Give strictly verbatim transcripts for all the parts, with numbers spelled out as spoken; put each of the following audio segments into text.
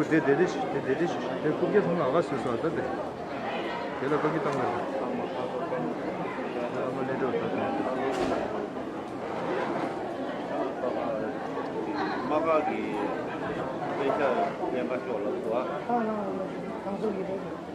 དེ་དེ་དེ་ཞིག་དེ་དེ་དེ་ཞིག་དེ་རྐུབ་བཀྱག་ཚང་མ་ཨ་ཁ་བཟོས་སོང་ད་དེ། དེ་ལ་རྐུབ་བཀྱག་བཏང་གི་རེད། ཨ་མ་ལེ་འགྲོ་ད་དེ། མ་ཁག་གི་དཔེ་ཆ་ལེན་པ་ཤོག་ལབ་སོང་ཨ། ཨ་ལ་ལ་ལ་གང་སོ་ཡིན་རེད།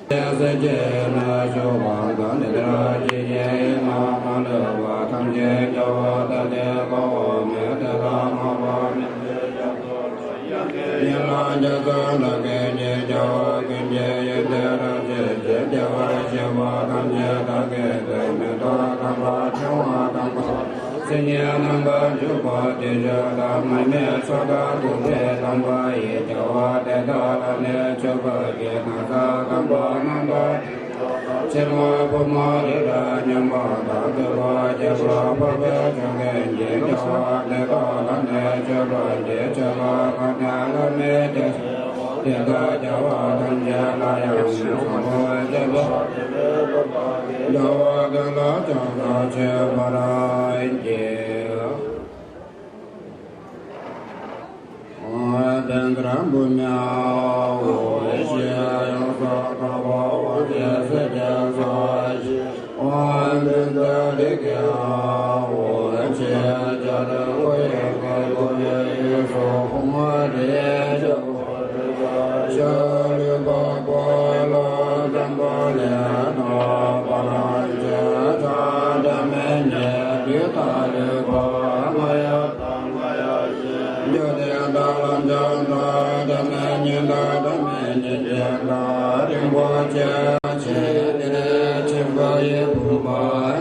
སེམས་བསྐྱེད་ནས་ཞུགས་པ་དང་ནི་དེར་སྐྱེས་ཀྱི་ཡིན་ན་མ་ལུས་པ་ཐམས་ཅད་རྒྱལ་བ་དག་གི་དགའ་བ་མེད་དེ་ལ་མ་བ་མེད་པའི་རྒྱ་མཚོ་ཡི་ལ་རྒྱ་མཚོ་འདྲ་ཀུན་གྱི་རྒྱལ་བ་ཀུན་གྱི་ཡུལ་དེར་སྐྱེས་ཀྱི་རྒྱལ་བར་གཤེགས་པ་ཐམས་ཅད་བདག་གིས་ཐོས་མི་ཐོས་དམ་པ་ཕྲེང་བ་དམ་པ། སེམས་ཉིད་རྣམ་པར་འཇོག་པ་དེ་བཞིན་དུ་མི་མེད་མཆོག་དང་ཐུབ་པའི་དམ་པ་ཡི་རྒྱལ་བ་དེ་དག་ལ་ནི་མཆོད་པ་བགྱི། ན་བཟའ་དམ་པ་རྣམས་དང་ཆེན་མོ་ཕོ་མོ་རི་རབ་མཉམ་པ་དང་ཐོས་པ་རྒྱས་པ་འཕགས་པའི་མཆོག་ཀུན་གྱི་རྒྱལ་བ་དེ་དག་ལ་ནི་མཆོད་པ་བགྱི། མཆོད་པ་གང་ནས་བླ་མེད་ཀྱི་དེ་དག་རྒྱལ་བ་ཐམས་ཅད་ལ་ཡང་ནི་བཟང་པོ་སྤྱོད་པ་རྒྱལ་བ་ཀུན་ལ་ཕྱག་འཚལ་མཆོད་པར་བགྱི། ཨོཾ་བཛྲ་བྷཱུ་མི་ཨཱཿཧཱུྃ་ཞེས་ཡང་དག་པར་དབང་བསྐུར་ཞིང་གསོལ་ཞིང་གསོལ་བ་ཞིག་ཨོཾ་བཛྲ་རེ་ཁེ་ཨཱཿཧཱུྃ་ཞེས་བྱ་རིགས་ཀྱི་དབང་པོ་ཡི་སོ་ཧཱུྃ་རེ་ཞེས་བྱ་རིགས་ཀྱི་དབང་པོ་ལ་དམ་པ་ལས་དང་བ་ལང་ཆེ་ཆ་འདྲ་མེད་ཉེ་དུས་ཐ་ལུ་བ་ང་ཡ། འཇིག་རྟེན་དག་ལ་འཇིག་དང་འདྲ་མེད་ཉིད་དང་འདྲ་མེད་ཉིད་ཅན་དང་རིན་པོ་ཆེ་ཆེ་དེ་ཆེན་པོ་ཡི་བུམ་པ་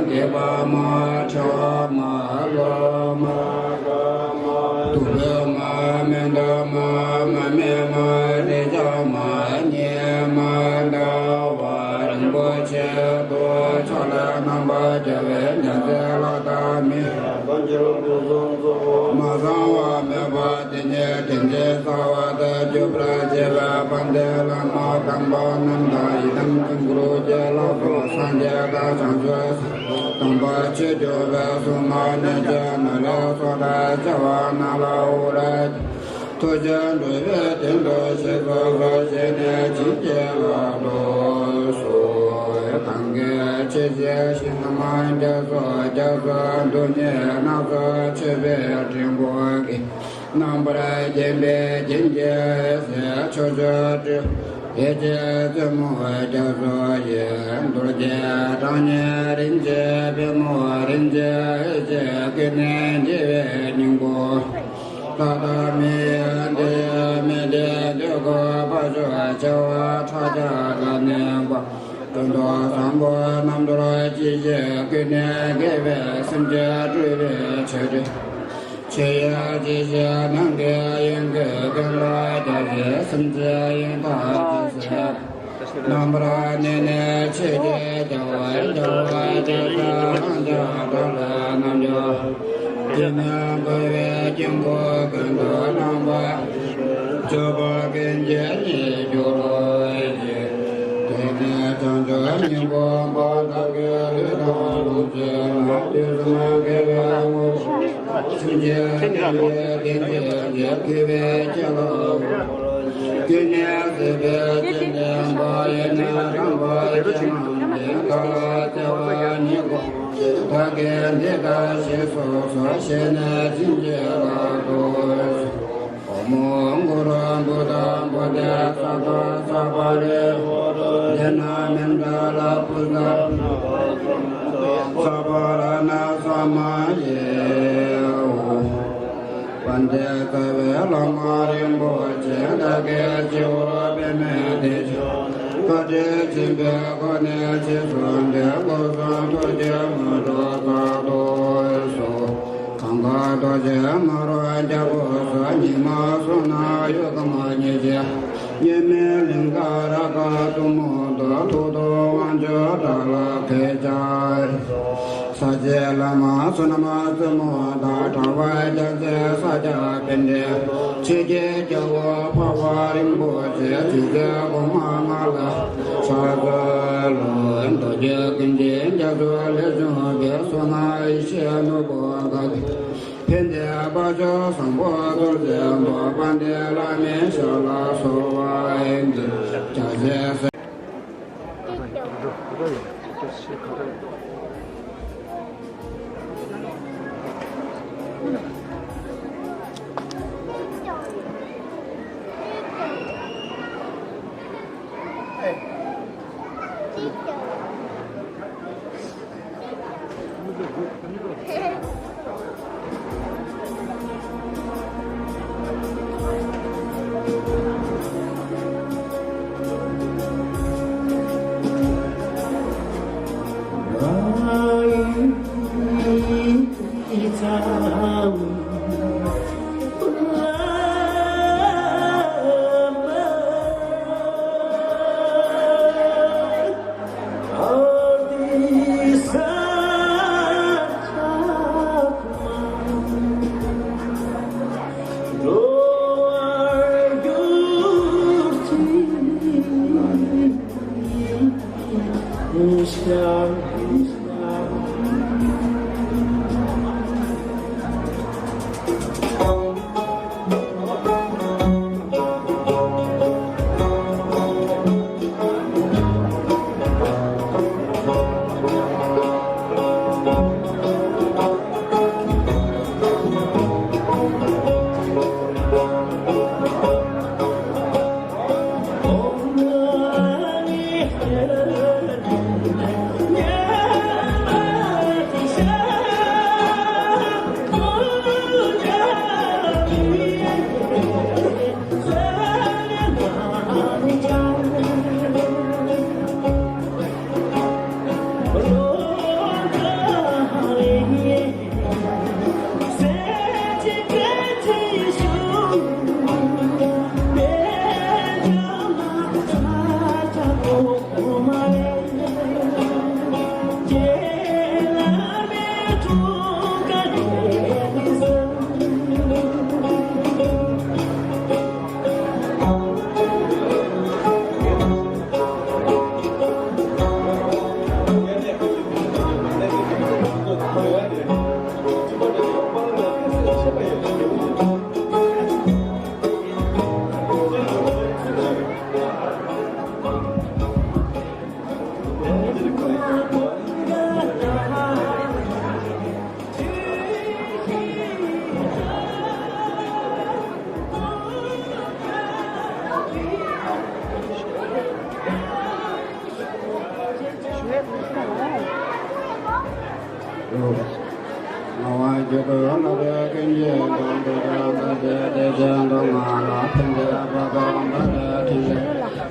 འདི་པ་མ་ཁྲ་མ་ལོ་མ་དུ་བ་མ་མེ་ཏོག་མ་མ་སྨན་མ་རེག་བྱ་མ་ཉི་མ་ཟླ་བ་རིན་པོ་ཆེ་དང་ཕྱག་ལེན་རྣམ་པར་རྒྱལ་བའི་ཉི་ཟེར་ལ་དྭངས་མའི་མ་བཟང་བ་མེད་པ། དེ་ཉིད་དེ་འདྲའི་གསང་བ་དུ་གྱུར་པར་བྱེད་པའི་དཔལ་ལྡན་བླ་མ་དམ་པ་རྣམས་དང་། ཡི་དམ་དཀྱིལ་འཁོར་གྱི་ལྷ་ཚོགས་སངས་རྒྱས་དང་བྱང་ཆུབ་སེམས་དཔའ་དམ་པ་ཆོས་སྐྱོང་བའི་གསུང་རྣམས་ནི། ཅི་ནུས་ལ་སོགས་དང་བཅས་པ་རྣམས་ལ་འོ་ར་ཐུགས་རྗེས་འགྲོ་བའི་དོན་དུ་ཞིག་གསོ་གསོལ་ཞིང་ནི་བྱིན་གྱིས་བརླབ་ཏུ་གསོལ། གང་གི་ཆོས་ཀྱི་ཞིང་རྣམས་རྒྱ་མཚོ་རྒྱ་མཚོ་རྡུལ་སྙེད་སྣ་ཚོགས་མཆོད་པའི་སྤྲིན་ཕུང་གིས། རྣམ་པར་བརྒྱན་པའི་རྒྱན་གྱི་ཟས་ཕྱོགས་བཅུར་སྤྲུལ། ཡེ་ཤེས་རྩེ་མོ་རྒྱ་མཚོ་ཡི། རྡོ་རྗེ་གྲགས་སྙན་རིན་ཆེན་པདྨོ། རིན་ཆེན་ཡེ་ཤེས་ཀུན་ནས་རྒྱས་པའི་སྙིང་པོ། བཟང་པོ་རྣམ་གྲོལ་ཅི་ཞིག་ཀུན་ནས་དགེ་བའི་སེམས་ཅན་སྒྲོལ་བའི་ཆེད་དུ། ཆེ་ཡ་ཅི་ཞིག་ནམ་མཁའི་དབྱིངས་ཀྱི་ཀུན་ལ་རྒྱ་ཆེ་སེམས་ཅན་ཡོན་ཏན་ཅི་ཞིག་རྣམ་པར་གནས་ནས་ཆོས་ཀྱི་རྒྱལ་བ་རྒྱལ་བ་རྒྱལ་སྲས་ལྷ་འཇའ་གྲགས་ལས་རྣམ་འབྱོར། དེ་ནས་འགྲོ་བའི་དཀྱིལ་འཁོར་ཀུན་ཏུ་སྣང་བ། སྤྱོད་པ་ཀུན་གྱི་ཉེར་སྦྱོར་བའི་རྗེ། དེ་ནས་བྱང་ཆུབ་སྙིང་པོ་འབར་དག་གི་ལུས་དང་ལོངས་སྤྱོད་ལ། དུས་གསུམ་དགེ་བའི་དངོས་པོ་སེམས་ཅན་ཐམས་ཅད་བདེ་ཆེན་གྱི་དགེ་བའི་ཆེད་ལ། ཀུན་ནས་བཟོད་པའི་སྤྱན་ལྡན་པ། ཡེ་ནས་དགྲ་བཅོམ་པའི་ཞལ་སྔ་ནས། གང་ལ་བརྩེ་བ་ཉིད་དགོངས་བདག་གིས་འདི་ལྟར་གཟིགས་སུ་གསོལ། ཞེས་ནས་བྱིན་གྱིས་བརླབ་ཏུ་གསོལ། ཨོཾ་གུ་རུ་བུདྡྷ་བོ་དྷི་སཏྭ་ས་བ་རི་ཧ་ར་དྷྱ་ན་མནྜ་ལ་བྷུ་ཏ་ནཱ་རོ་ཙ་ན་ས་བ་ར་ཎ་ས་མ་ཡེ་ཧོ། དཔལ་ལྡན་རྩ་བའི་བླ་མ་རིན་པོ་ཆེ། བདག་གི་སྤྱི་བོར་པདྨའི་ཏེ་ཇོ། བཀའ་དྲིན་ཆེན་པོའི་སྒོ་ནས་རྗེས་སུ་འདེབས། སྐུ་གསུང་ཐུགས་ཀྱི་དངོས་གྲུབ་སྩལ་དུ་གསོལ། གང་ག་རྡོ་རྗེ་མ་རུངས་རྒྱལ་པོ་སོགས། ཉི་མ་གསུམ་ན་ཡུལ་ཀ་མ་ཉི་ཤར། ཉི་མའི་གླིང་ག་ར་ག་གཏུམ་མོ་ལྡོག། ཐུགས་རྡོ་དབང་ཕྱུག་དགྲ་ལྷ་ཁྱེད་ཅག་ས་སྐྱའི་བླ་མ་བསོད་ནམས་རྩེ་མོ་དང་། གྲགས་པ་རྒྱལ་མཚན་ས་སྐྱ་པཎྜི་ཏ། ཆོས་ཀྱི་རྒྱལ་པོ་འཕགས་པ་རིན་པོ་ཆེ། ཆོས་རྗེ་གོང་མ་ལྔ་ལ་ཕྱག་འཚལ་ལོ། མདོ་རྒྱུད་ཀུན་གྱི་རྒྱ་མཚོ་ལས་བྱུང་བའི། བསོད་ནམས་ཡེ་ཤེས་ནོར་བུ་གང་གིས། ཕན་བདེ་བ་མཆོག་བཟང་པོ་རྫོགས་བྱེད་པ། དཔལ་ལྡན་བླ་མའི་ཞབས་ལ་གསོལ་བ་འདེབས། བྱ་བྱེད་སེམས།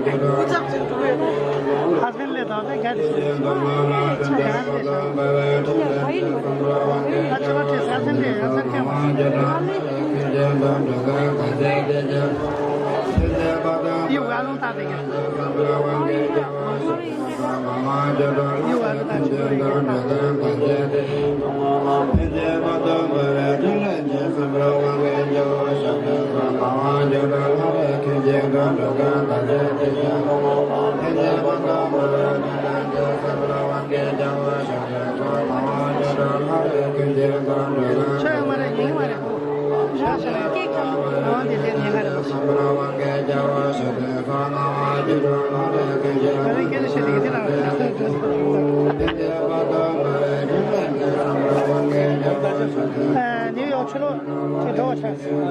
ཧ་སི་བན་ལས་དང་དེ་ག་དེ་ཞིག་ད་ཆ་ལ་དེ་ཧ་སི་བན་དེ་ཧ་སན་ཁེ་མ་ཡི་ཝ་ལུང་ད་དེ་ག་ཆོས་ཡོད་མ་རེད། ཡིན་མ་རེད། ཞག་ཞག་ལ་སྐད་ཀྱང་འོང་དེ་དེ་ཉེན་ཁ་རེད། ད་རེས་སྐད་ཆ་བཤད་དེ་དེ་ལ་ནིའུ་ཡོག་ཆུ་ལོག་ཅིག་འགྲོ་བ་ཆགས།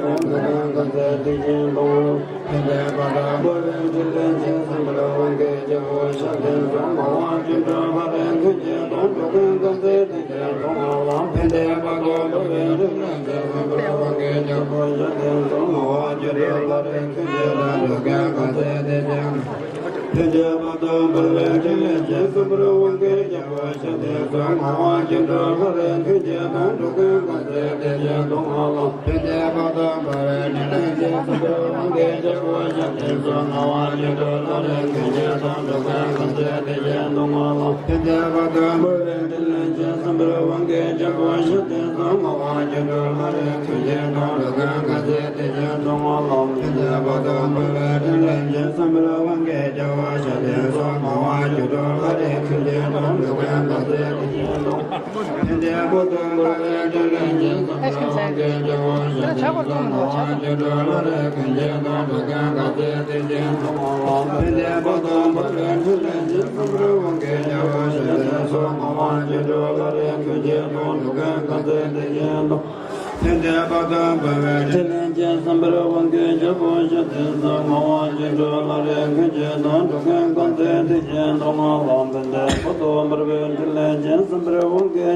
ཕན་བདེ་བ་དང་འཕེལ་བའི་ཕྲིན་ལས་ཀྱི་བསམ་པའི་དབང་གིས་རྒྱལ་པོ་ཞི་བདེ་སོགས་ངག་དབང་བཅུ་དྲུག་ལག་ལེན་ཀུན་གྱི་དོན་འགྲོ་ཀུན་གང་ཚེ་དེ་བཞིན་དུ་བསྔོ་བ། ཕན་བདེ་བ་དང་འཕེལ་བའི་ཕྲིན་ལས་ཀྱི་བསམ་པའི་དབང་གིས་རྒྱལ་པོ་ཞི་བདེ་སོགས་ངག་དབང་བཅུ་དྲུག་ལག་ལེན་ཀུན་གྱི་དོན་འགྲོ་ཀུན་གང་ཚེ་དེ་བཞིན་དུ་བསྔོ་བ། ཕན་བདེ་བ་དང་འཕེལ་བའི་ཕྲིན་ལས་ཀྱི་བསམ་པའི་དབང་གིས་རྒྱལ་པོ་ཞི་བདེ་སོགས་ངག་དབང་བཅུ་དྲུག་ལག་ལེན་ཀུན་གྱི་དོན་འགྲོ་ཀུན་གང་ཚེ་དེ་བཞིན་དུ་བསྔོ་བ། ཕན་བདེ་བ་དང་འཕེལ་བའི་ཕྲིན་ལས་ཀྱི་བསམ་པའི་དབང་གིས་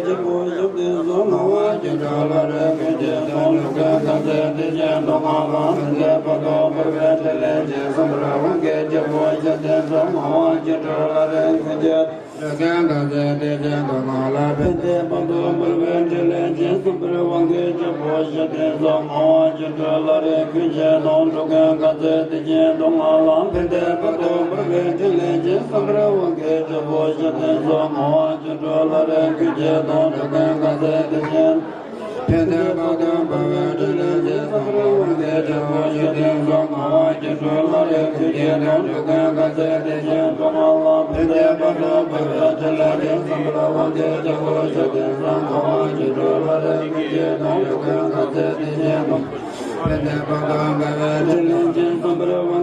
རྒྱལ་པོ་ཞི་བདེ་སོགས་ངག་དབང་བཅུ་དྲུག་ལག་ལེན་ཀུན་གྱི་དོན་འགྲོ་ཀུན་གང་ཚེ་དེ་བཞིན་དུ་བསྔོ་བ། ཕན་བདེ་བ་དང་འཕེལ་བའི་ཕྲིན་ལས་ཀྱི་བསམ་པའི་དབང་གིས་རྒྱལ་པོ་ཞི་བདེ་སོགས་ངག་དབང་བཅུ་དྲུག་ལག་ལེན་ཀུན་གྱི་དོན་འགྲོ་ཀུན་གང་ཚེ་དེ་བཞིན་དུ་བསྔོ་བ། ཕན་བདེ་བ་དང་འཕེལ་བའི་ཕྲིན་ལས་ཀྱི་བསམ་པའི་དབང་གིས་རྒྱལ་པོ་ཞི་བདེ་སོགས་ངག་དབང་བཅུ་དྲུག་ལག་ལེན་ཀུན་གྱི་དོན་འགྲོ་ཀུན་གང་ཚེ་དེ་བཞིན། ཕན་བདེ་བ་དང་འཕེལ་བའི་ཕྲིན་ལས་ཀྱི་བསམ་པའི་དབང་གིས་རྒྱལ་པོ་ཞི་བདེ་སོགས་ངག་དབང་བཅུ་དྲུག་ལག་ལེན་ཀུན་གྱི་དོན་འགྲོ་ཀུན་གང་ཚེ་དེ་བཞིན་དུ་བསྔོ་བ། ཕན་བདེ་བ་དང་འཕེལ་བའི་ཕྲིན་ལས་ཀྱི་བསམ་པའི་དབང་གིས་རྒྱལ་པོ་ཞི་བདེ་སོགས་ངག་དབང་བཅུ་དྲུག་ལག་ལེན་ཀུན་གྱི་དོན་འགྲོ་ཀུན་གང་ཚེ་དེ་བཞིན་དུ། ཕན་བདེ་བ་དང་འཕེལ་བའི་ཕྲིན་ལས་ཀྱི་བསམ་པའི་དབང་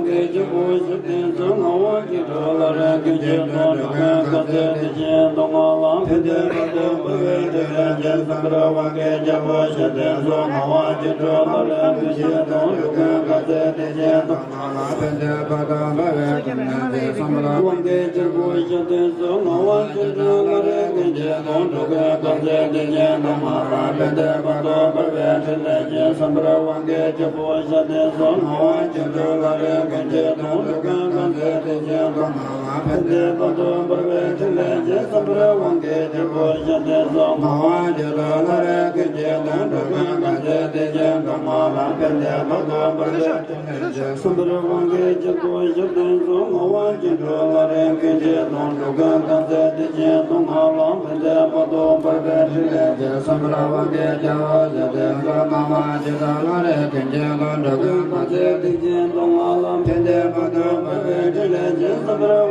གིས་རྒྱལ་པོ་ཞི་བདེ་སོགས་ངག་དབང་བཅུ་དྲུག་ལག་ལེན་ཀུན་གྱི་དོན་འགྲོ་ཀུན་གང་ཚེ་དེ་བཞིན་དུ་བསྔོ་བ། ཕན་བདེ་བ་དང་འཕེལ་བའི་ཕྲིན་ལས་ཀྱི་བསམ་པའི་དབང་གིས་རྒྱལ་པོ་ཞི་བདེ་སོགས་ངག་དབང་བཅུ་དྲུག་ལག་ལེན་ཀུན་གྱི་དོན་འགྲོ་ཀུན་གང་ཚེ་དེ་བཞིན་དུ། ཕན་བདེ་བ་དང་འཕེལ་བའི་ཕྲིན་ལས་ཀྱི་བསམ་པའི་དབང་གིས་རྒྱལ་པོ་ཞི་བདེ་སོགས་ངག་དབང་བཅུ་དྲུག་ལག་ལེན་ཀུན་གྱི་དོན་འགྲོ་ཀུན་གང་ཚེ་དེ་བཞིན་དུ་བསྔོ་བ། ཕན་བདེ་བ་དང་འཕེལ་བའི་ཕྲིན་ལས་ཀྱི་བསམ་པའི་དབང་གིས་རྒྱལ་པོ་ཞི་བདེ་སོགས་ངག་དབང་བཅུ་དྲུག་ལག་ལེན་ཀུན་གྱི་དོན་འགྲོ་ཀུན་གང་ཚེ་དེ་བཞིན་དུ་བསྔོ་བ། ཕན་བདེ་བ་དང་འཕེལ་བའི་ཕྲིན་ལས་ཀྱི་བསམ་པའི་དབང་གིས་རྒྱལ་པོ་ཞི་བདེ་སོགས་ངག་དབང་བཅུ་དྲུག་ལག་ལེན་ཀུན་གྱི་དོན་འགྲོ་ཀུན་གང་ཚེ་དེ་བཞིན་དུ་བསྔོ་བ། ཕན་བདེ་བ་དང་འཕེལ་བའི་ཕྲིན་ལས་ཀྱི་བསམ་པའི་དབང་གིས་རྒྱལ་པོ་ཞི་བདེ་སོགས་ངག་དབང་བཅུ་དྲུག་ལག་ལེན་ཀུན་གྱི་དོན་འགྲོ་ཀུན་གང་ཚེ་དེ་བཞིན་དུ་བསྔོ་བ། ཕན་བདེ་བ་དང་འཕེལ་བའི་ཕྲིན་ལས་ཀྱི་བསམ་པའི་དབང་གིས་རྒྱལ་པོ་ཞི་བདེ་སོགས་ངག་དབང་བཅུ་དྲུག་ལག་ལེན་ཀུན་གྱི་དོན་འགྲོ་ཀུན་གང་ཚེ་དེ་བཞིན་དུ་བསྔོ་བ། ཕན་བདེ་བ་དང་འཕེལ་བའི་ཕྲིན་ལས་ཀྱི་བསམ་པའི་དབང་གིས་རྒྱལ་པོ་ཞི་བདེ་སོགས་ངག་དབང་བཅུ་དྲུག་ལག་ལེན་ཀུན་གྱི་དོན་འགྲོ་ཀུན་གང་ཚེ་དེ་བཞིན་དུ་བསྔོ་བ། ཕན་བདེ་བ་དང་འཕེལ་བའི་ཕྲིན་ལས་ཀྱི་བསམ་པའི་དབང་གིས་རྒྱལ་པོ་ཞི་བདེ་སོགས་ངག་དབང་བཅུ་དྲུག་ལག་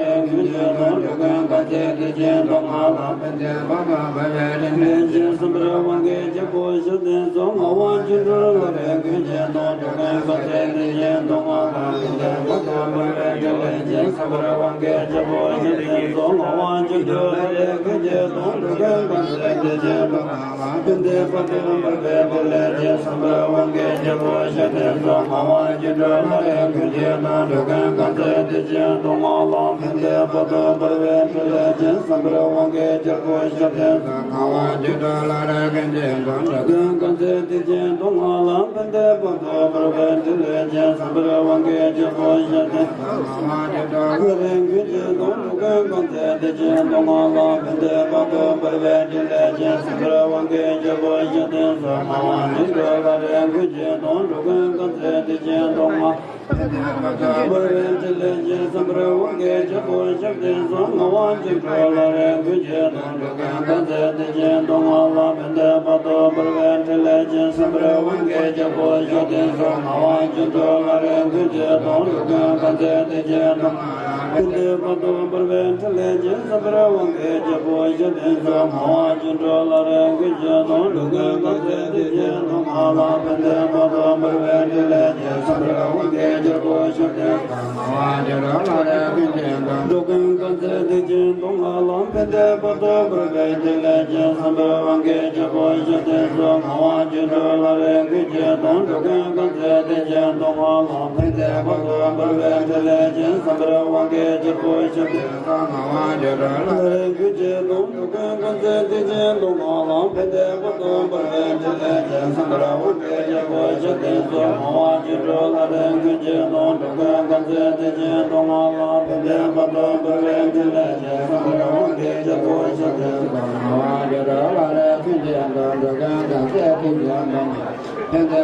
ལེན་ཀུན་གྱི་དོན་འགྲོ་ཀུན་གང་ཚེ་དེ་བཞིན་དུ་བསྔོ་བ། ཕན་བདེ་བ་དང་འཕེལ་བའི་ཕྲིན་ལས་ཀྱི་བསམ་པའི་དབང་གིས་རྒྱལ་པོ་ཞི་བདེ་སོགས་ངག་དབང་བཅུ་དྲུག་ལག་ལེན་ཀུན་གྱི་དོན་འགྲོ་ཀུན་གང་ཚེ་དེ་བཞིན་དུ་བསྔོ་བ། ཕན་བདེ་བ་དང་འཕེལ་བའི་ཕྲིན་ལས་ཀྱི་བསམ་པའི་དབང་གིས་རྒྱལ་པོ་ཞི་བདེ་སོགས་ངག་དབང་བཅུ་དྲུག་ལག་ལེན་ཀུན་གྱི་དོན་འགྲོ་ཀུན་གང་ཚེ་དེ་བཞིན་དུ་བསྔོ་བ། ཕན་བདེ་བ་དང་འཕེལ་བའི་ཕྲིན་ལས་ཀྱི་བསམ་པའི་དབང་གིས་རྒྱལ་པོ་ཞི་བདེ་སོགས་ངག་དབང་བཅུ་དྲུག་ལག་ལེན་ཀུན་གྱི་དོན་འགྲོ་ཀུན་གང་ཚེ་དེ་བཞིན་དུ་བསྔོ་བ། ཕན་བདེ་བ་དང་འཕེལ་བའི་ཕྲིན་ལས་ཀྱི་བསམ་པའི་དབང་གིས་རྒྱལ་པོ་ཞི་བདེ་སོགས་ངག་དབང་བཅུ་དྲུག་ལག་ལེན་ཀུན་གྱི་དོན་འགྲོ་ཀུན་གང་ཚེ་དེ་བཞིན་དུ་བསྔོ་བ། ཕན་བདེ་བ་དང་འཕེལ་བའི་ཕྲིན་ལས་ཀྱི་བསམ་པའི་དབང་གིས་རྒྱལ་པོ་ཞི་བདེ་སོགས་ངག་དབང་བཅུ་དྲུག་ལག་ལེན་ཀུན་གྱི་དོན་འགྲོ་ཀུན་གང་ཚེ་དེ་བཞིན་དུ་བསྔོ་བ། ཕན་བདེ་བ་དང་འཕེལ་བའི་ཕྲིན་ལས་ཀྱི་བསམ་པའི་དབང་གིས་རྒྱལ་པོ་ཞི་བདེ་སོགས་ངག་དབང་བཅུ་དྲུག་ལག་ལེན་ཀུན་གྱི་དོན་འགྲོ་ཀུན་གང་ཚེ་དེ་བཞིན་དུ་བསྔོ་བ། ཕན་བདེ་བ་དང་འཕེལ་བའི་ཕྲིན་ལས་ཀྱི་བསམ་པའི་དབང་གིས་རྒྱལ་པོ་ཞི་བདེ་སོགས་ངག་དབང་བཅུ་དྲུག་ལག་ལེན་ཀུན་གྱི་དོན་འགྲོ་ཀུན་གང་ཚེ་དེ་བཞིན་དུ་བསྔོ་བ། ཕན་བདེ་བ་དང་འཕེལ་བའི་ཕྲིན་ལས་ཀྱི་བསམ་པའི་དབང་གིས་རྒྱལ་པོ་ཞི་བདེ་སོགས་ངག་དབང་བཅུ་དྲུག་ལག་ལེན་ཀུན་གྱི་དོན་འགྲོ་ཀུན་གང་ཚེ་དེ་བཞིན་དུ་བསྔོ་བ། ཕན་བདེ་བ་དང་འཕེལ་བའི་ཕྲིན་ལས་ཀྱི་བསམ་པའི་དབང་གིས་རྒྱལ་པོ་ཞི་བདེ་སོགས་ངག་དབང་བཅུ་དྲུག་ལག་ལེན་ཀུན་གྱི་དོན་འགྲོ་ཀུན་གང་ཚེ་དེ་བཞིན་དུ་བསྔོ་བ། ཕན་བདེ་བ་དང་འཕེལ་བའི་ཕྲིན་ལས་ཀྱི་བསམ་པའི་དབང་གིས་རྒྱལ་པོ་ཞི་བདེ་སོགས་ངག་དབང་བཅུ་དྲུག་ལག་ལེན་ཀུན་གྱི་དོན་འགྲོ་ཀུན་གང་ཚེ་དེ་བཞིན་དུ་བསྔོ་བ། ཕན་བདེ་བ་དང་འཕེལ་བའི་ཕྲིན་ལས་ཀྱི་བསམ་པའི་དབང་གིས་རྒྱལ་པོ་ཞི་བདེ་སོགས་ངག་དབང་བཅུ་དྲུག་ལག་ལེན་ཀུན་གྱི་དོན་འགྲོ་ཀུན་གང་ཚེ་དེ་བཞིན་དུ་བསྔོ་བ། ཕན་བདེ་བ་དང་འཕེལ་བའི་ཕྲིན་ལས་ཀྱི་བསམ་པའི་དབང་གིས་རྒྱལ་པོ་ཞི་བདེ་སོགས་ངག་དབང་བཅུ་དྲུག་ལག་ལེན་ཀུན་གྱི་དོན་འགྲོ་ཀུན་གང་ཚེ་དེ་བཞིན་དུ་བསྔོ་བ། ཕན་བདེ་བ་དང་འཕེལ་བའི་ཕྲིན་ལས་ཀྱི་བསམ་པའི་དབང་གིས་རྒྱལ་པོ་ཞི་བདེ་སོགས་ངག་དབང་བཅུ་དྲུག་ལག་ལེན་ཀུན་གྱི་དོན་འགྲོ་ཀུན་གང་ཚེ་དེ་བཞིན་དུ་བསྔོ་བ། ཕན་བདེ་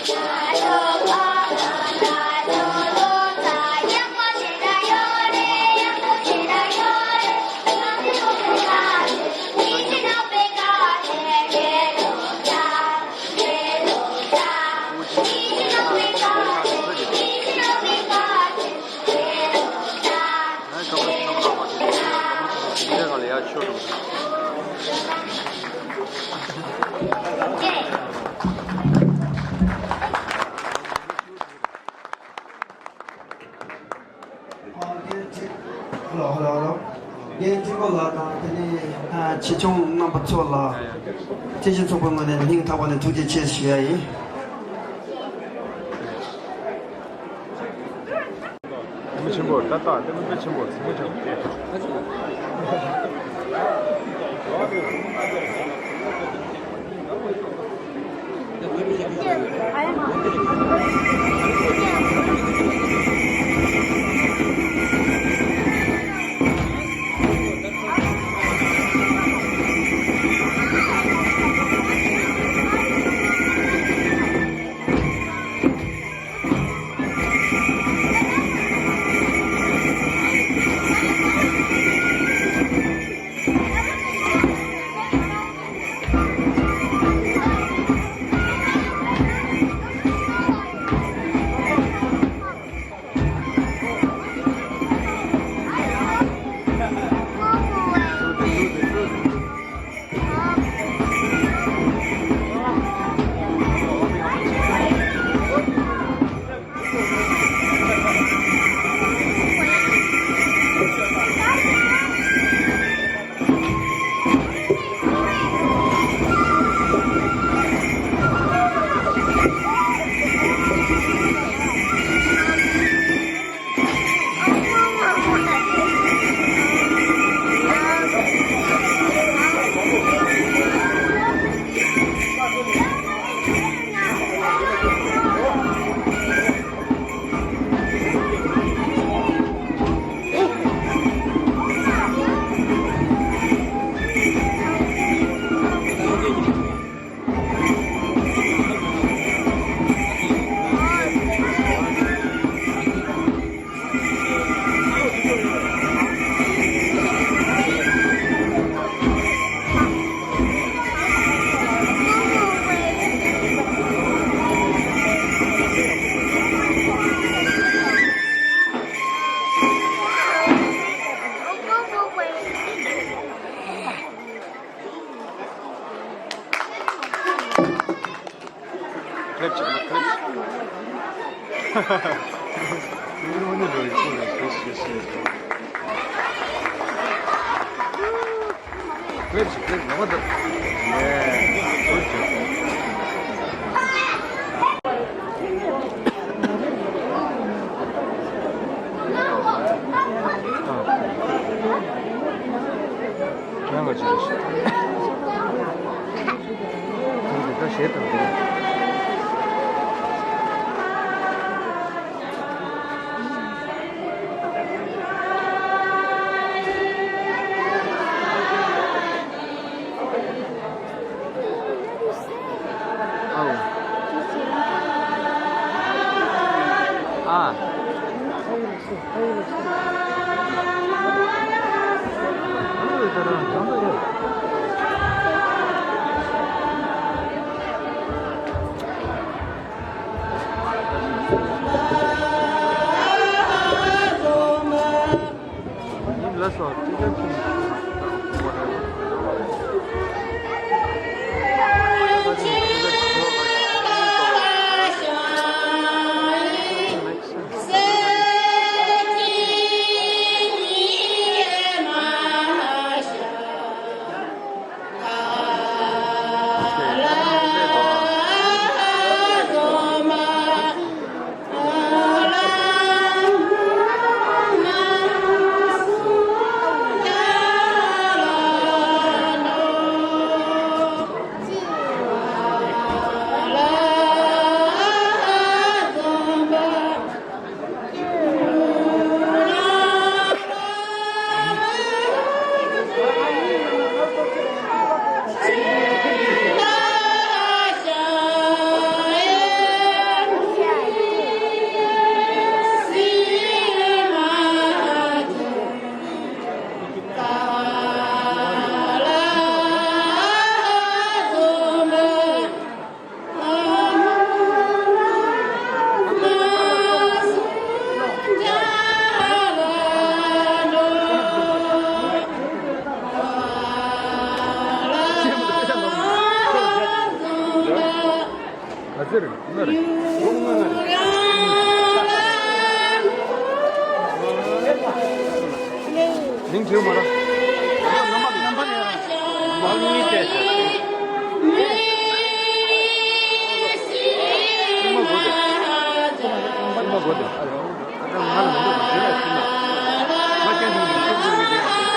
ཧེ་ལོ། ཧེ་ལོ། ཧེ་ལོ། རྒན་ཁྲི་པོ་ལགས་དང་དེ་ནས་ཨ་ཆེ་ཆུང་རྣམ་པ་ཚོ་ལ་སྐྱེད་ཤིང་ཚོགས་པའི་ངོས་ནས་སྙིང་ཐག་པ་ནས་ཐུགས་རྗེ་ཆེ་ཞུ་ཡ་ཡིན། ལྟད་མོ་ཆེན་པོ་ཏག་ཏག་ལྟད་མོ་དཔེ་ཆེན་པོ་ཟིན་མོ་ཆེན་པོ། Clap, clap. You don't want to do it, cool, like, this, this, this. Clap, clap, no, what the? Yeah, good job. ཁྱེད་རང་ག་ཅི་རེད། ཁྱེད་རང་ག་ཞེད་དང་། ཨ། ཨ་ཙི་རེད། ང་རེད། ལོ་ལྔ་ང་རེད། མིང་བྲིས་མ་ར། རྣམ་པ་རྣམ་པ་ཡོད་ར། མ་གཉིས་བལྟས་ཤག་མ་གོ་དེ། མ་གོ་དེ། ང་ལ་མི་འདུག་བྲིས་ལ་ཕྱིན་ན། ང་སྐད་འདུག་འདུག་ཤུགས་འདུག་འདུག་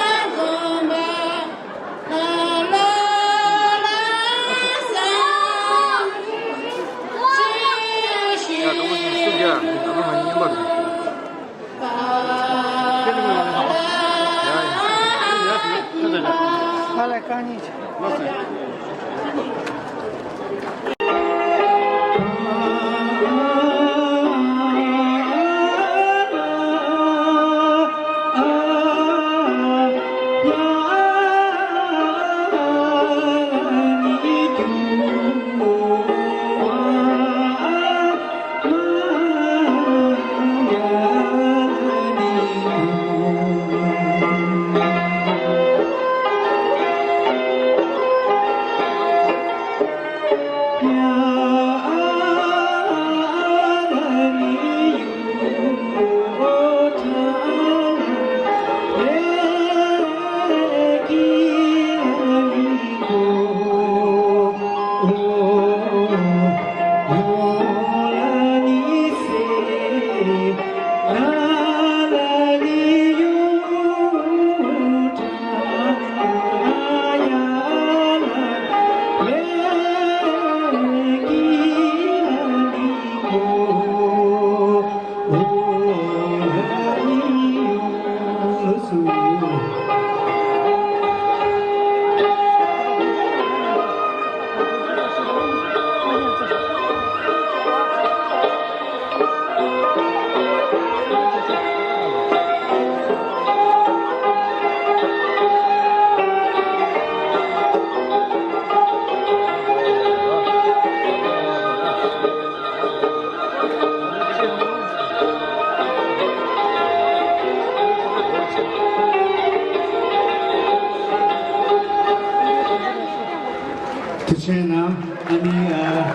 ཐུགས་རྗེ་གནང་། ཨ་ནི་ཨ།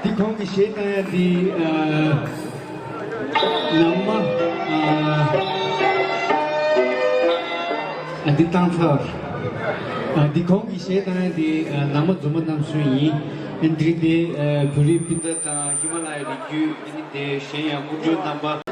འདི་ཁོང་གི་གཞས་བཏང་ཡ་འདི་ཨ། ནང་མ་ཨ། ཨ་འདི་བཏང་ཚར། ཨ་འདི་ཁོང་གི་གཞས་བཏང་ཡ་འདི་ཨ། ནང་མ་རྫུན་མ་རྣམ་གསུམ་ཡིན། ཨ་འདི་དེ་ཨ། བོད་རིགས་སྤུན་ཟླ་དང་ཧི་མ་ལ་ཡའི་རི་རྒྱུད། ཨ་ནི་དེ་གཞན་ཡང་སྐུ་མགྲོན་རྣམ་པ།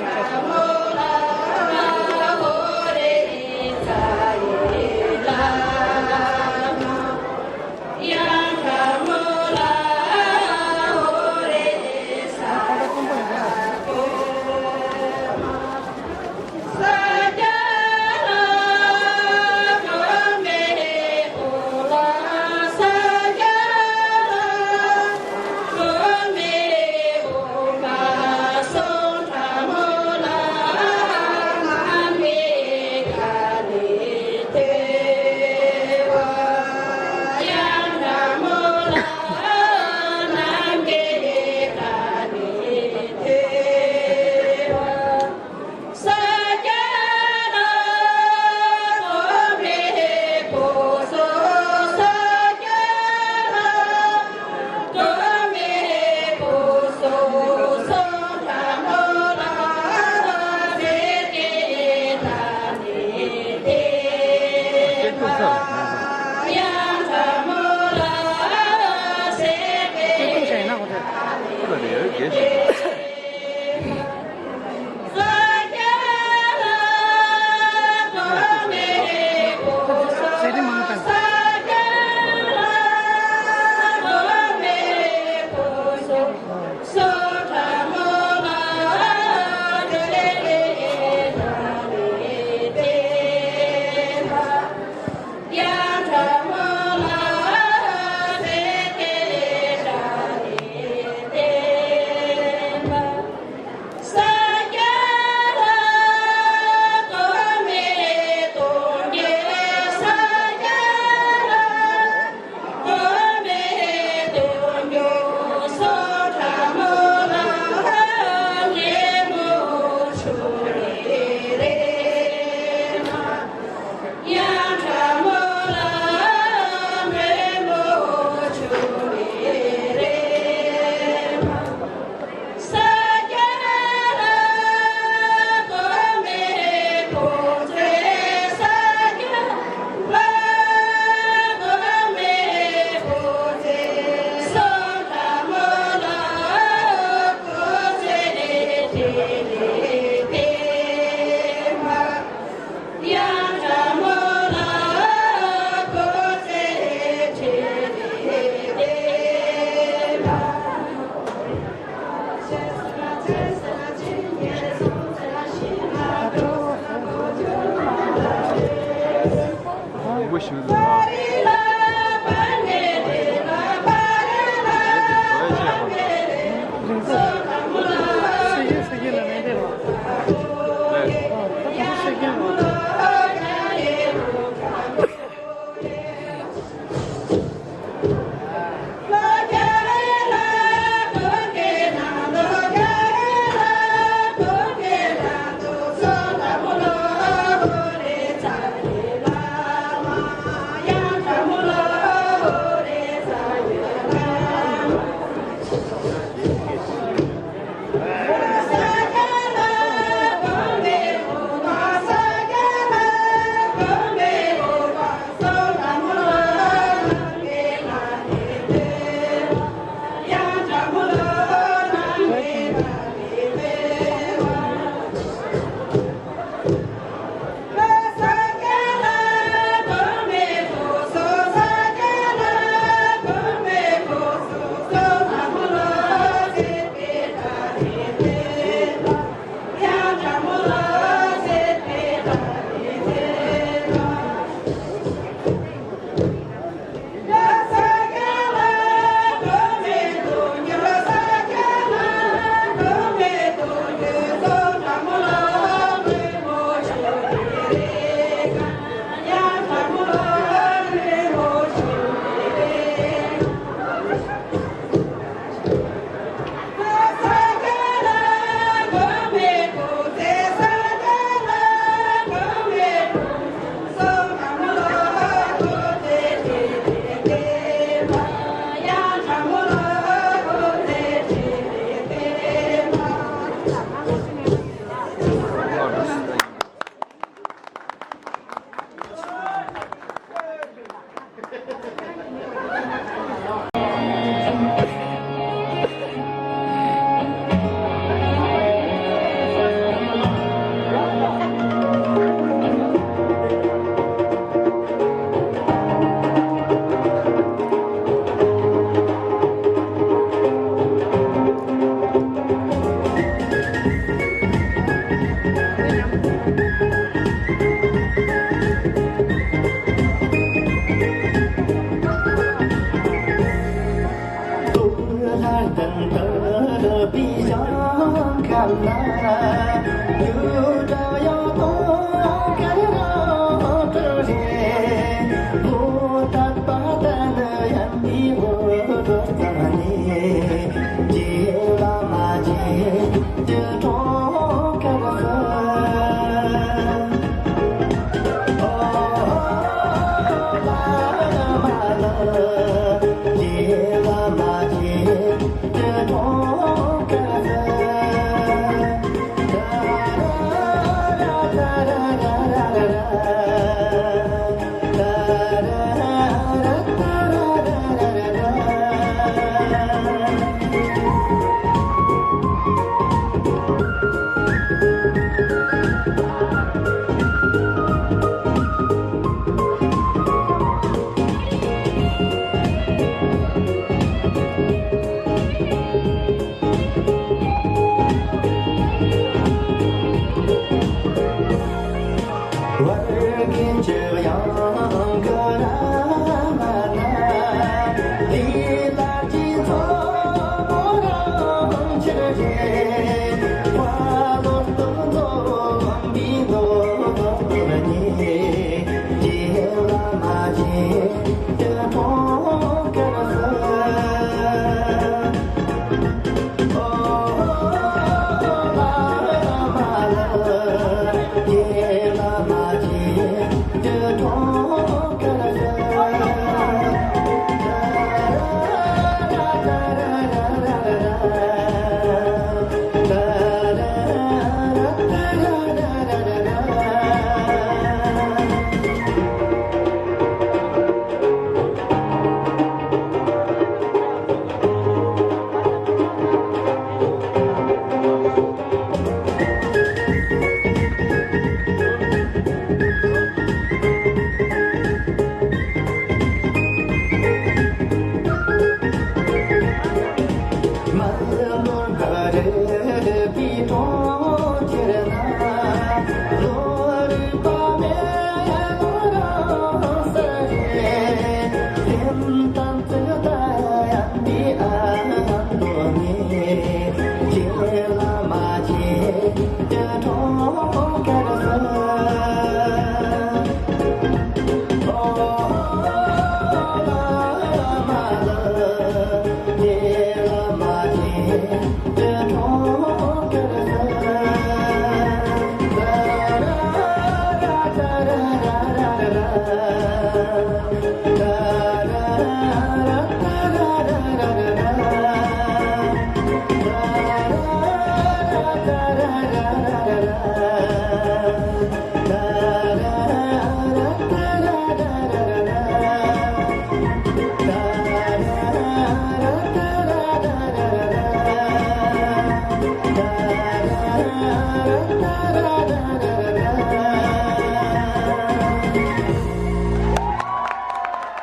ཨོ། རྣམ་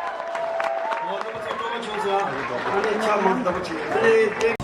པ་ཚོ་སྤྲོ་པོ་བྱུང་སོང་། ཨ་ནི་ཕྱག་མང་པོ་བྱེད། ཨ་ནི་དེ།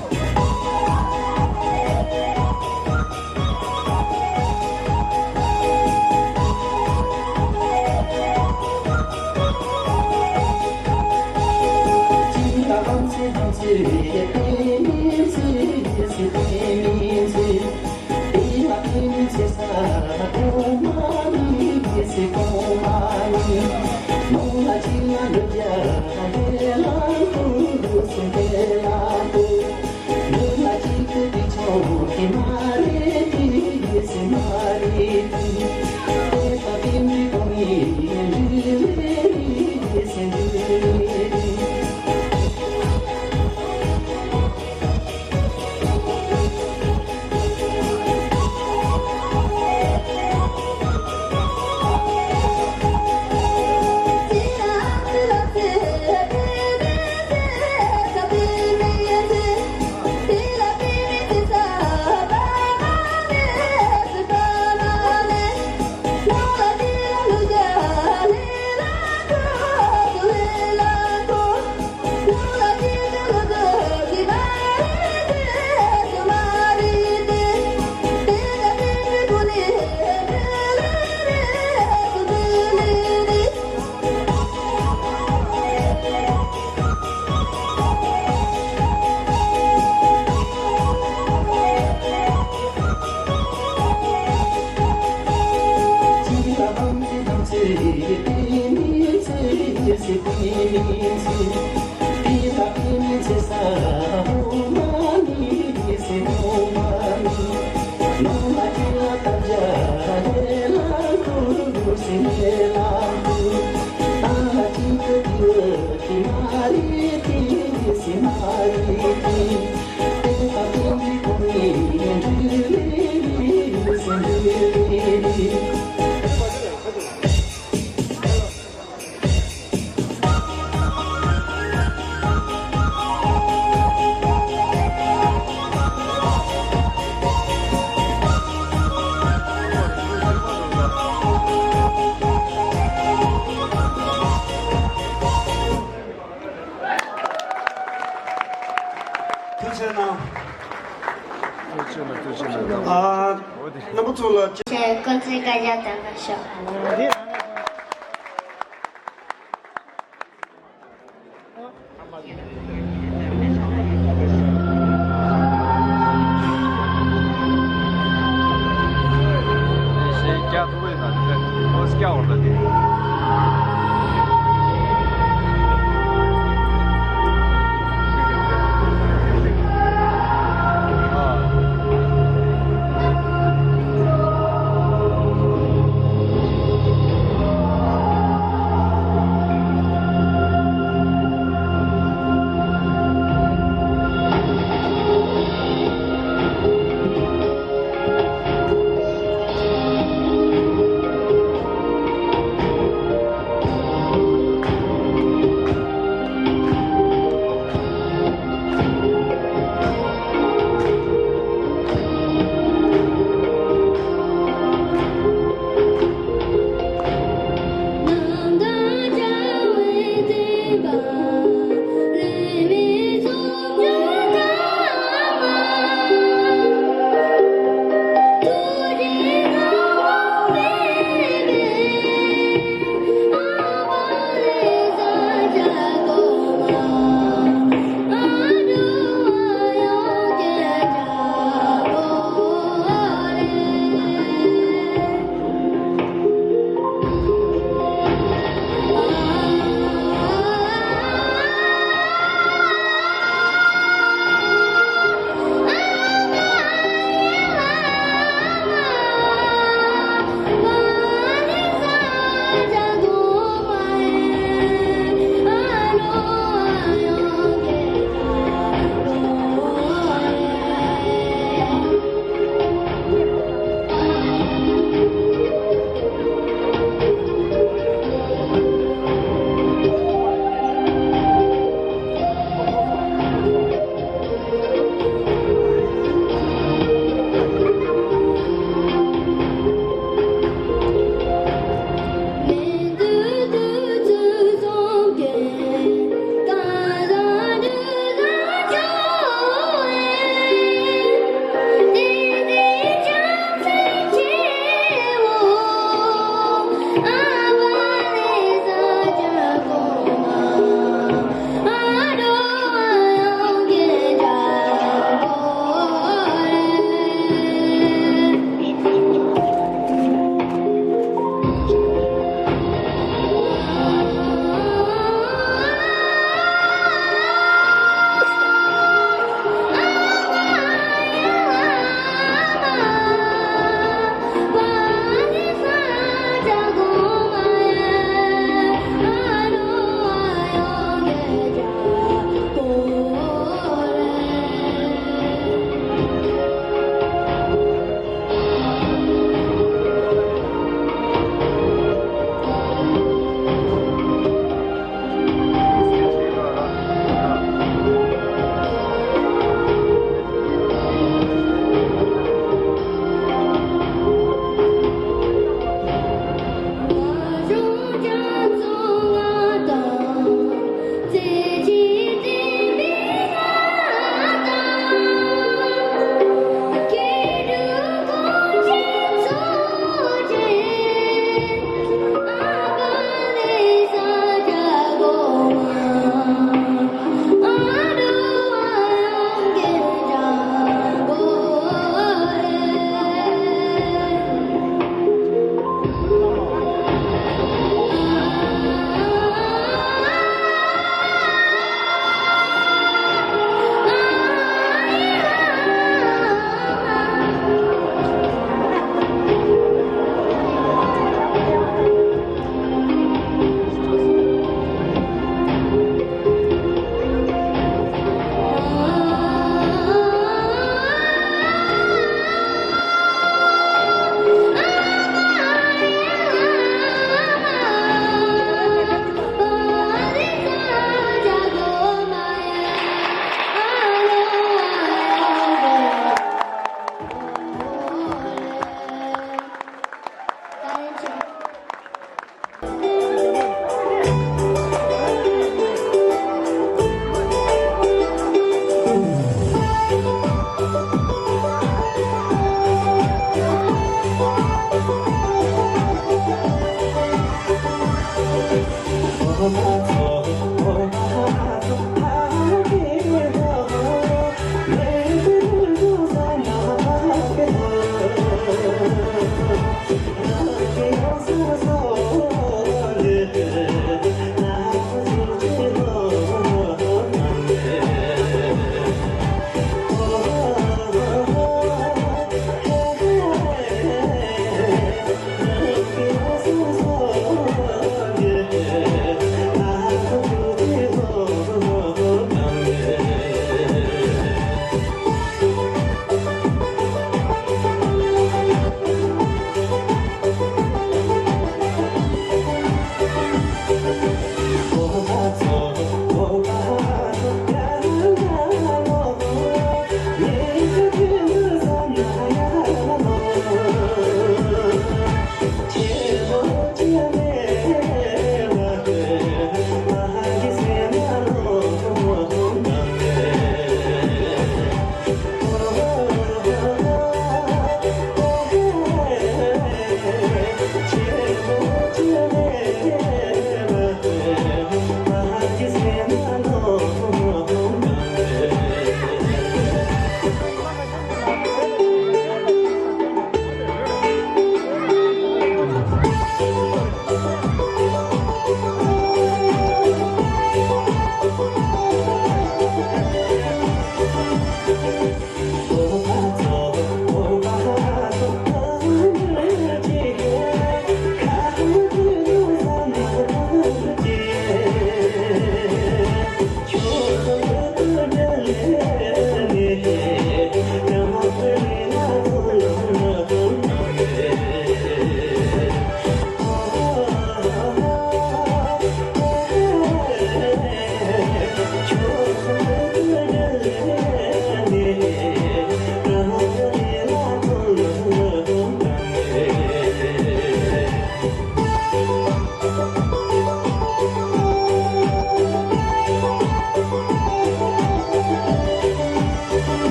ཐུགས་རྗེ་གནང་། ཐུགས་རྗེ་གནང་། ཐུགས་རྗེ་གནང་། ཨ། རྣམ་པ་ཚོ་ལ། ཁྱེད་སྐུ་ཚེ་བསྐལ་བརྒྱར་བརྟན་པར་ཤོག།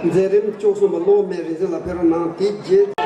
མཛད་རིམ་བཅུ་གསུམ་པ་གློག་མེ་རིག་འཛིན་ལགས་ཕེབས་རོགས་གནང་། དེ་རྗེས།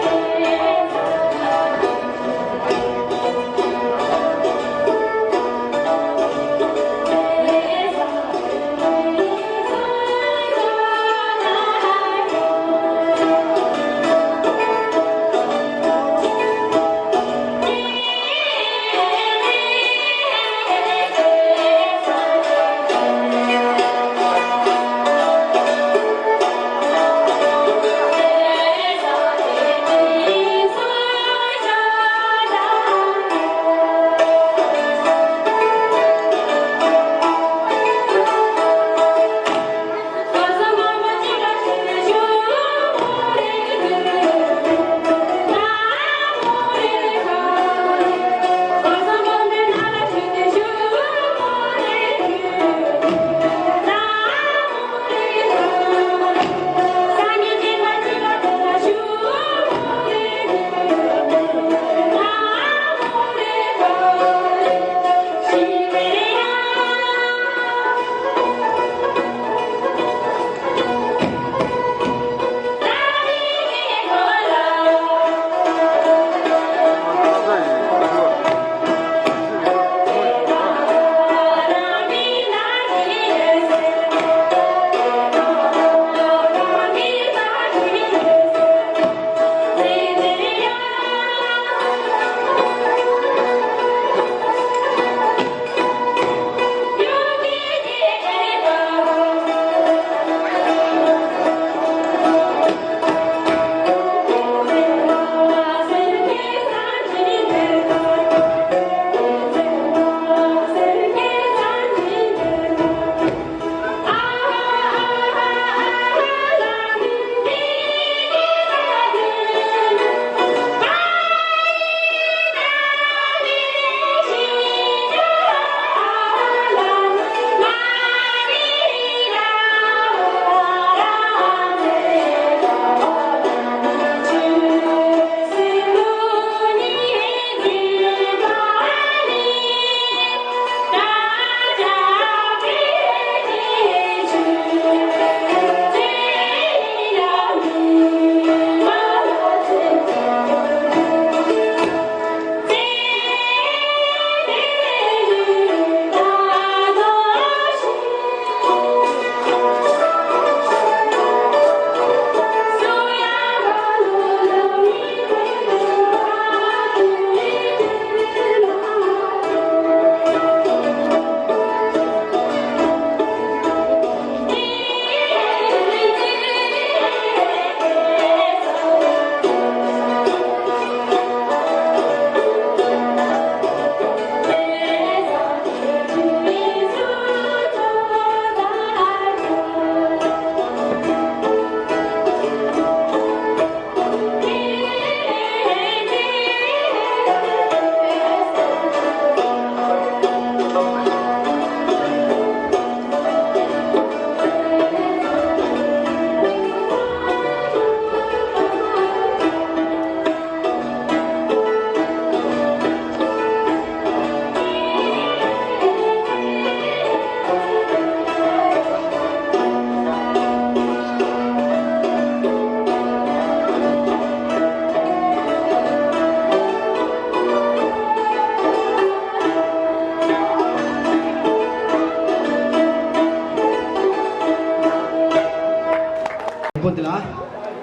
པོ་འདི་ལ་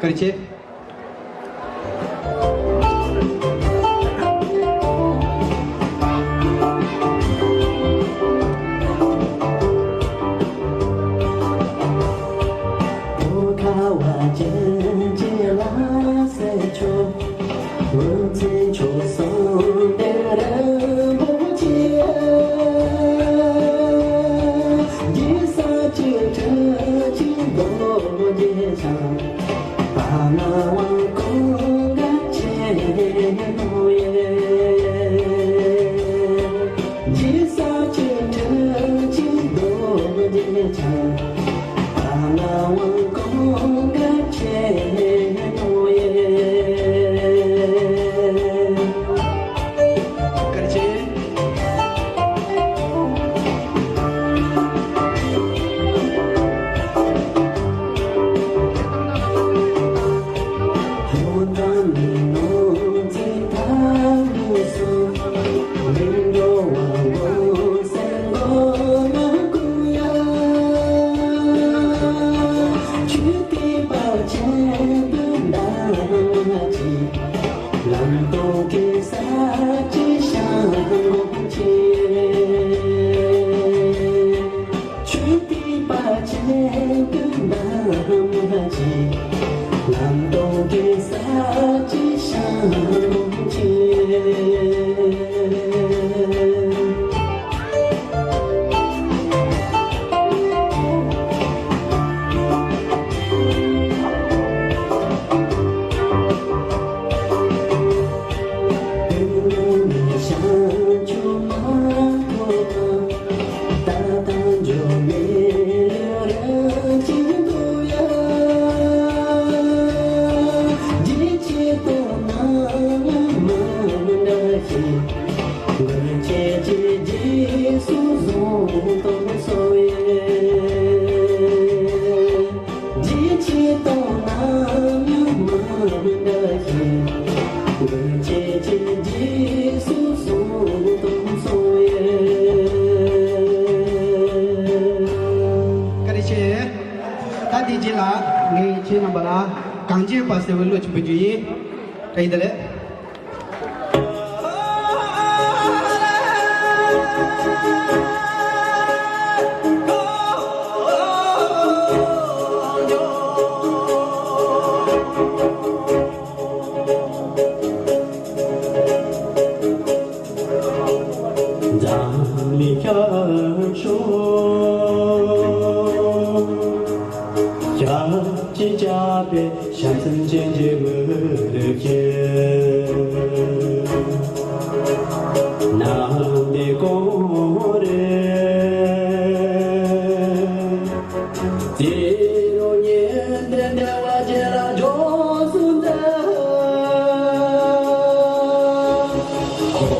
བཀའ་དྲིན་ཆེ། བཀའ་དྲིན་ཆེ། ད་དེ་རྗེས་ལ་ངས་ཁྱེད་རྣམ་པ་ལ་གངས་ཅན་པ་ཟེར་བའི་གླུ་ཅིག་འབུལ་རྒྱུ་ཡིན། བཀྲ་ཤིས་བདེ་ལེགས། འཛམ་གླིང་ཁྱབ་ཤོག་ཞབས་ཀྱིས་བཅགས་པའི་བྱམས་སེམས་ཅན་གྱི་མི་རིགས་ཀྱི་ནང་པའི་ཀོ་རེ། དེ་རུ་ཉིན་དེ་འདས་པ་ཅན་ལ་འབྱོར་སོང་སྟེ། འཁོར་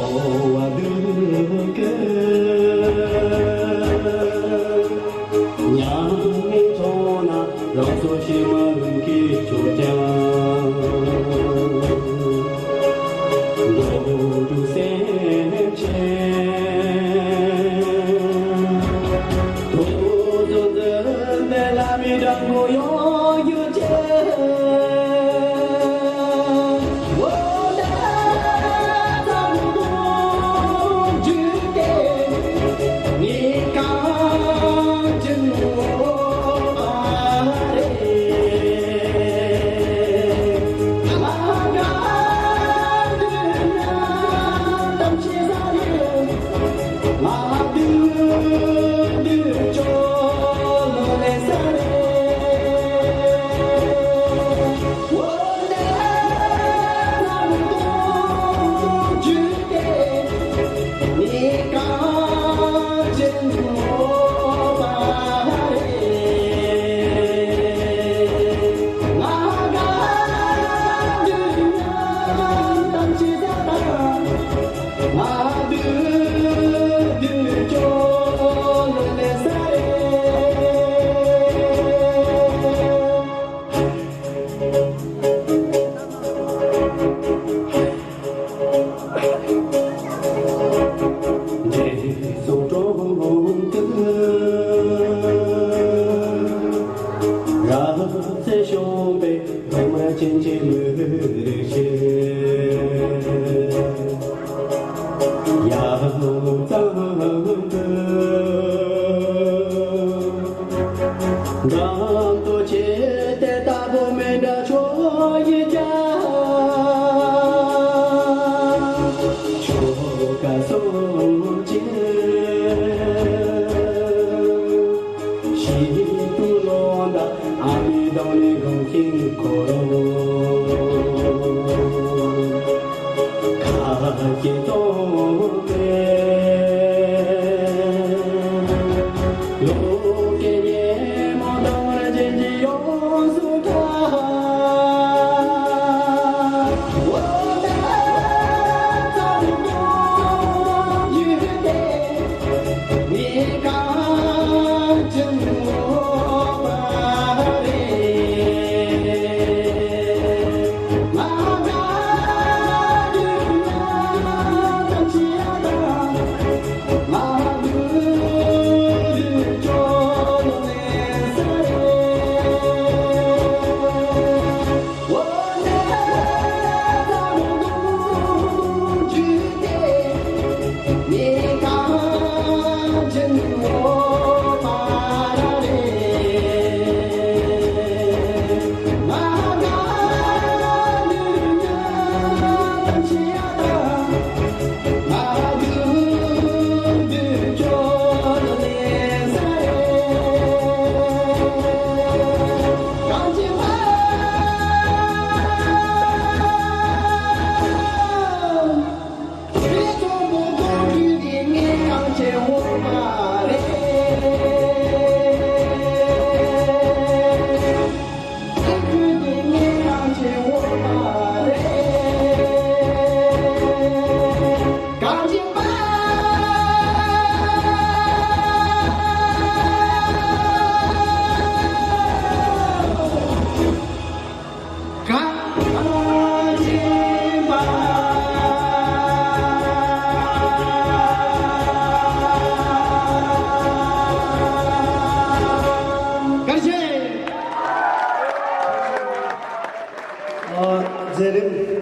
བ་སྡུག་གི་མྱ་ངན་ཐོག་ན་རང་སྲོག་ཤི་མ་ལུས་ཀྱི་ཆོག་ཀྱང་། འགྲོ་དྲུག་སེམས་ཅན། ཐུགས་རྗེ་བཟང་པོ་ཡོད་ཀྱང་། འོ་ན་ཚ་མོ་འཇུ་སྟེ། ངས་གངས་ཅན་འོ་མ་རེད། ང་དགའ་འདོད་ན་གཏམ་བཤད་ས་རེད། ང་སྡུག་སྡུག་ཅོ་ལོ་ལེ་ས་རེད། འོ་ན་ཚ་མོ་འཇུ་སྟེ། ངས་གངས་ཅན་འོ་མ་རེད། ང་དགའ་འདོད་ན་གཏམ་བཤད་ས་དང་། ང་སྡུག་སྡུག་ཅོ་ལོ་ལེ་ས་རེད། འདྲེ་སོགས་གྲོང་དུ་རབ་གསལ་བྱུང་བའི་གདོང་པ་ཅན་གྱི་མི་རིགས་ཤིག་ཡང་གཙང་དུ། འགྲམ་དུ་ཆེ་དེ་ལྟ་བུ་མི་འདྲ་ཆོས་ཀྱི་རྒྱ། ཆོ་ག་སོགས་ཀྱི་ཞིག་ཏུ་ལོངས་དང་ཨ་མའི་གདོང་ནས་དགོངས་ཤིང་འཁོར་ལོ། ཁ་སྐྱེངས་གཏོང་སྟེ། ལོ་སྐད་སྙན་མོ་དང་ར་ཅན་གྱི་ཡོངས་སུ་གྲགས། འོ་ན་ཚ་མོ་འཇུ་སྟེ། ངས་གངས་ཅན་འོ་མ་རེད། ང་དགའ་འདོད་ན་ མཛད་རིམ།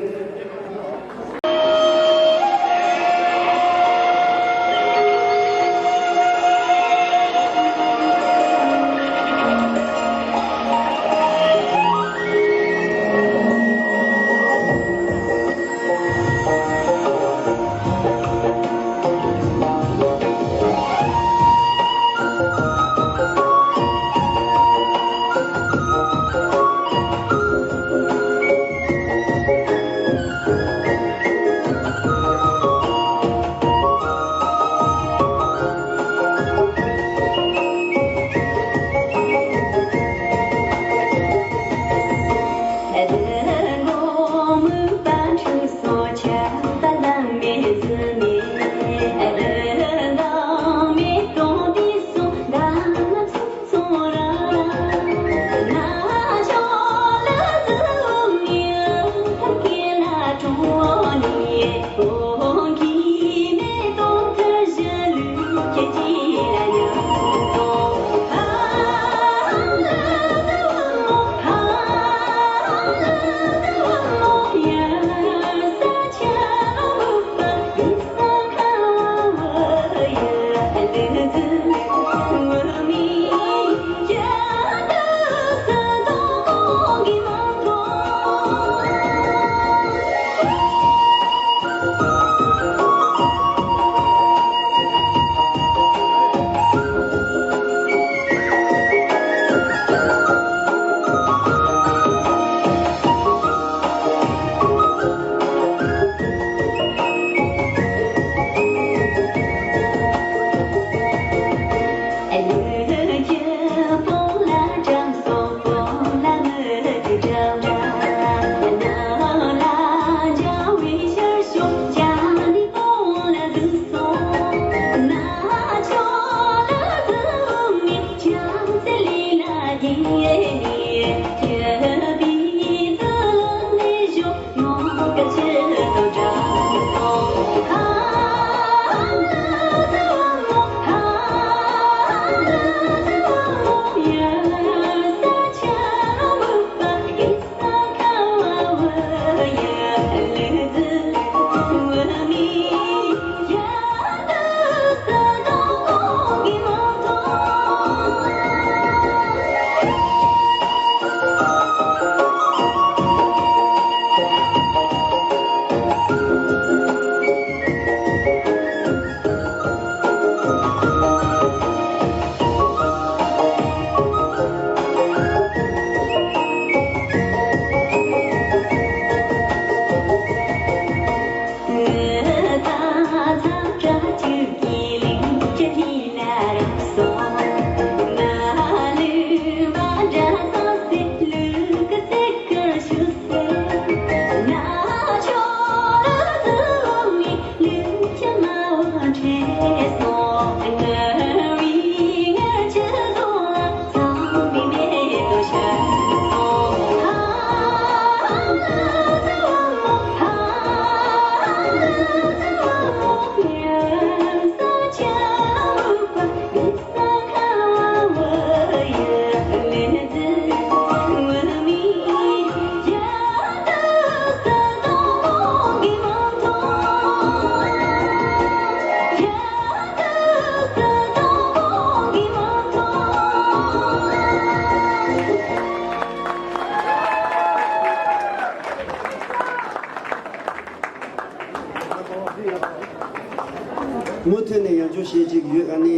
མུ་མཐུད་ནས་ཡང་བསྐྱར་བཤད་ཅིག་ཡོད། ཨ་ནི།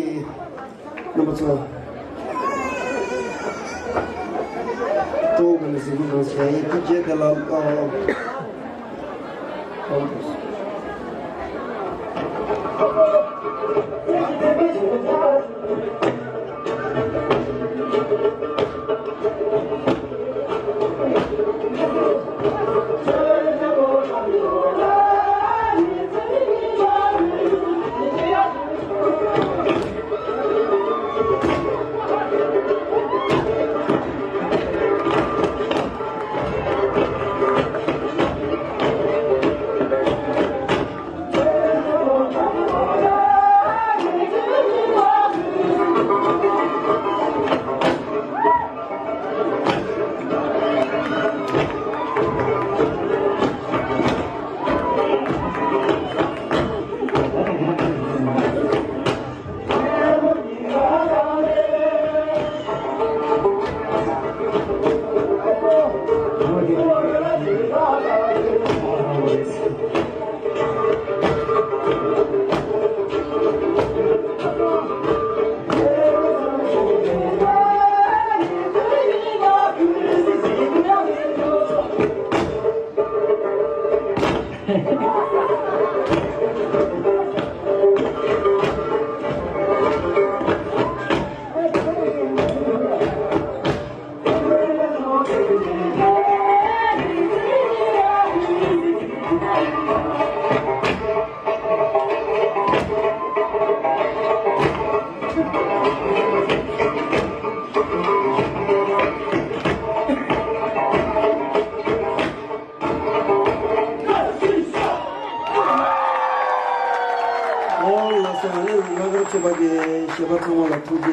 རྣམ་པ་ཚོ། སྤྲོ་བོ་ག་ནས་གཟིགས་སྐུལ་གནང་བྱས་ཡིན། ཐུགས་རྗེ་དེ་ལ། ཨོ།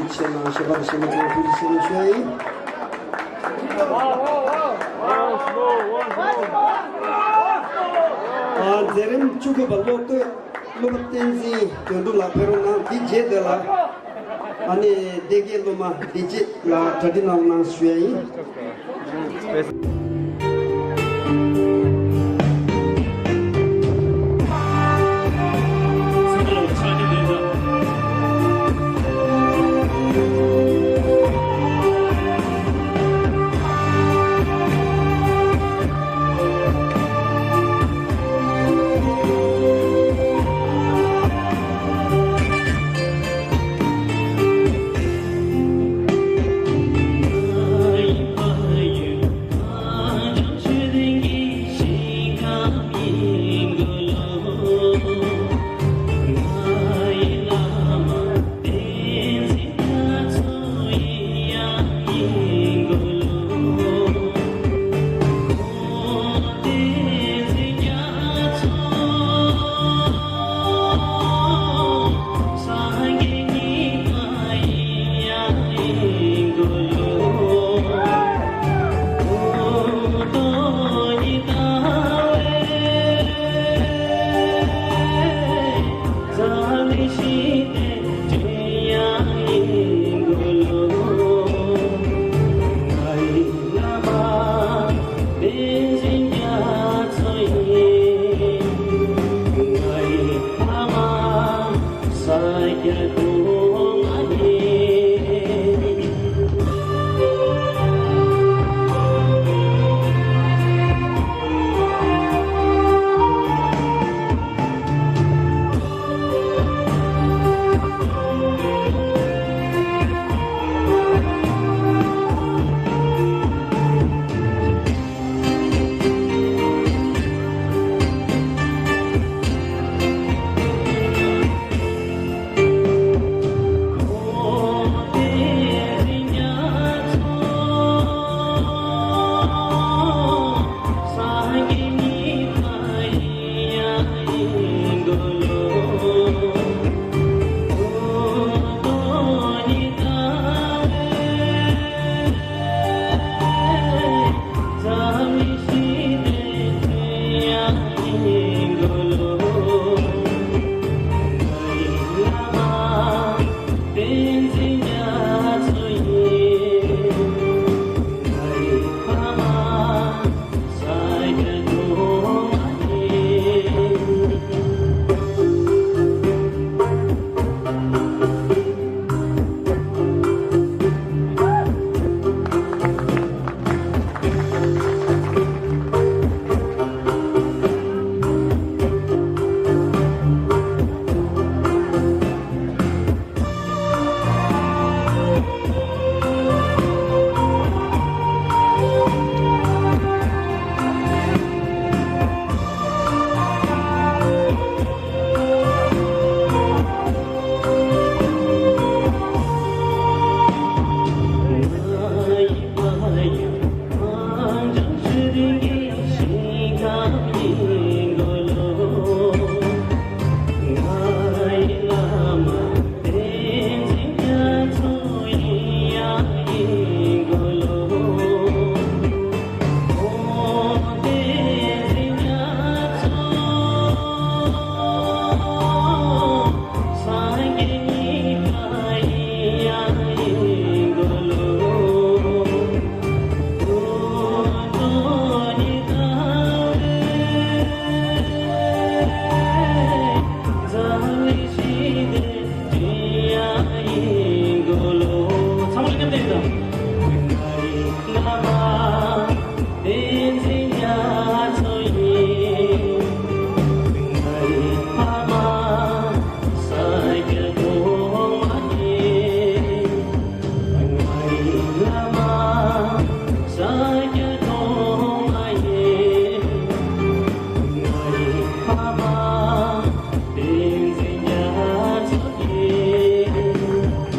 ཆེ་ནང་ཞེས་པ་དང་ཞེས་པ་ཚང་ཐུགས་རྗེ་ཆེ་ནང་ཞུ་ཡ་ཡིན། ཨ། མཛད་རིམ་བཅུ་དགུ་པ་སློབ་དཔོན་སློབ་དཔོན་བསྟན་འཛིན་དོན་གྲུབ་ལགས་ཕེབས་རོགས་གནང་། འདི་རྗེས་དེ་ལ་ཨ་ནི་སྡེ་དགེ་སློབ་མ་བདེ་སྐྱིད་ལགས་གྲ་སྒྲིག་གནང་རོགས་གནང་ཞུ་ཡ་ཡིན།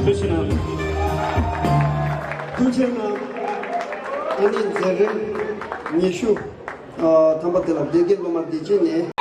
ཐུགས་རྗེ་གནང་། ཐུགས་རྗེ་གནང་། ཨ་ནི་མཛད་རིམ་ཉི་ཤུ་ཨ་ཐམ་པ་དེ་ལ་སྡེ་དགེ་སློབ་མ་བདེ་སྐྱིད་ནས།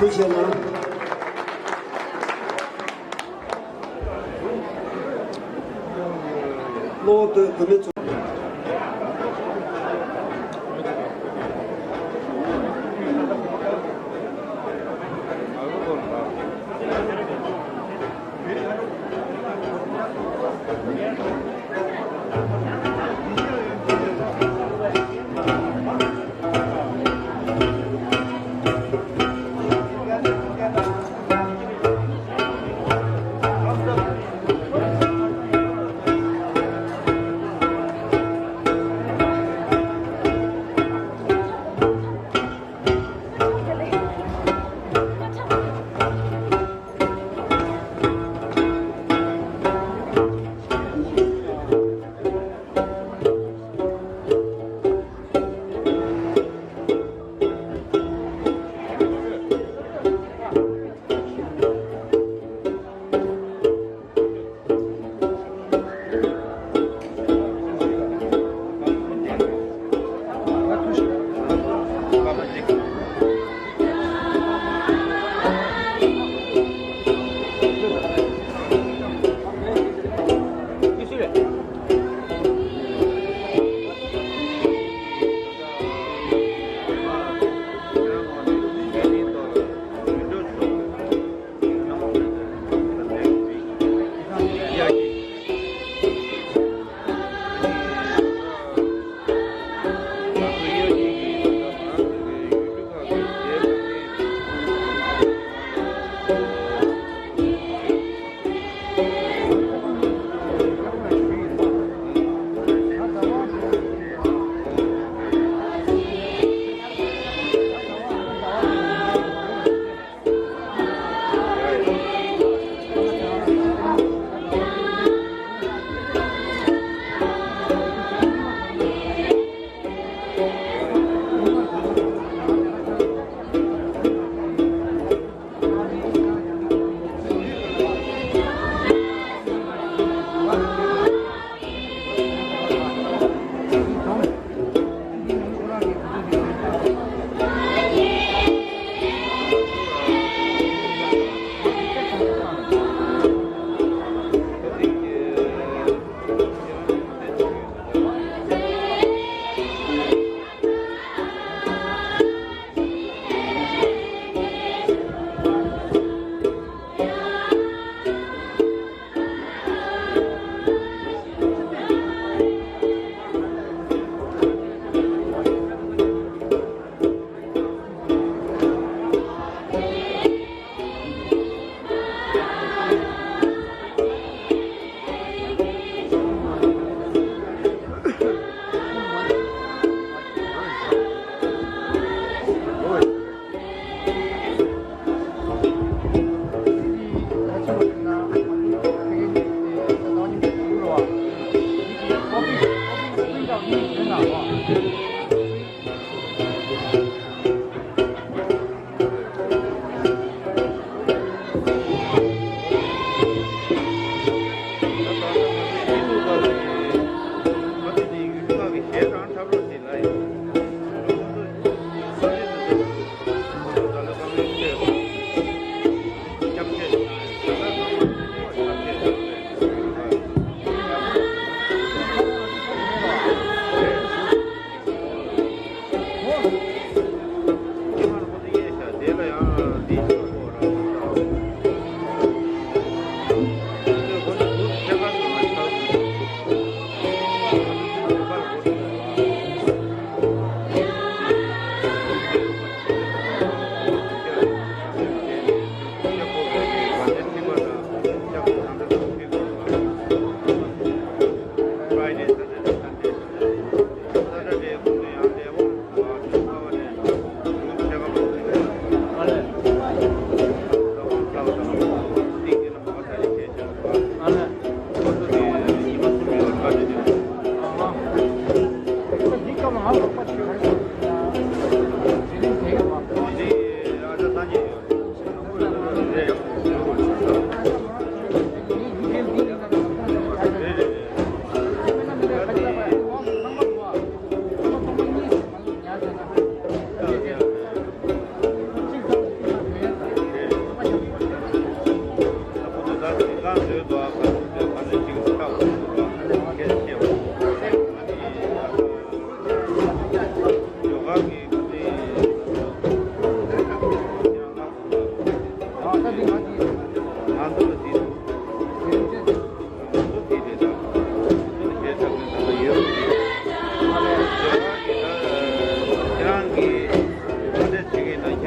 ཐུགས་རྗེ་གནང་། གློ་བོ་བོད་མི་ཚོ།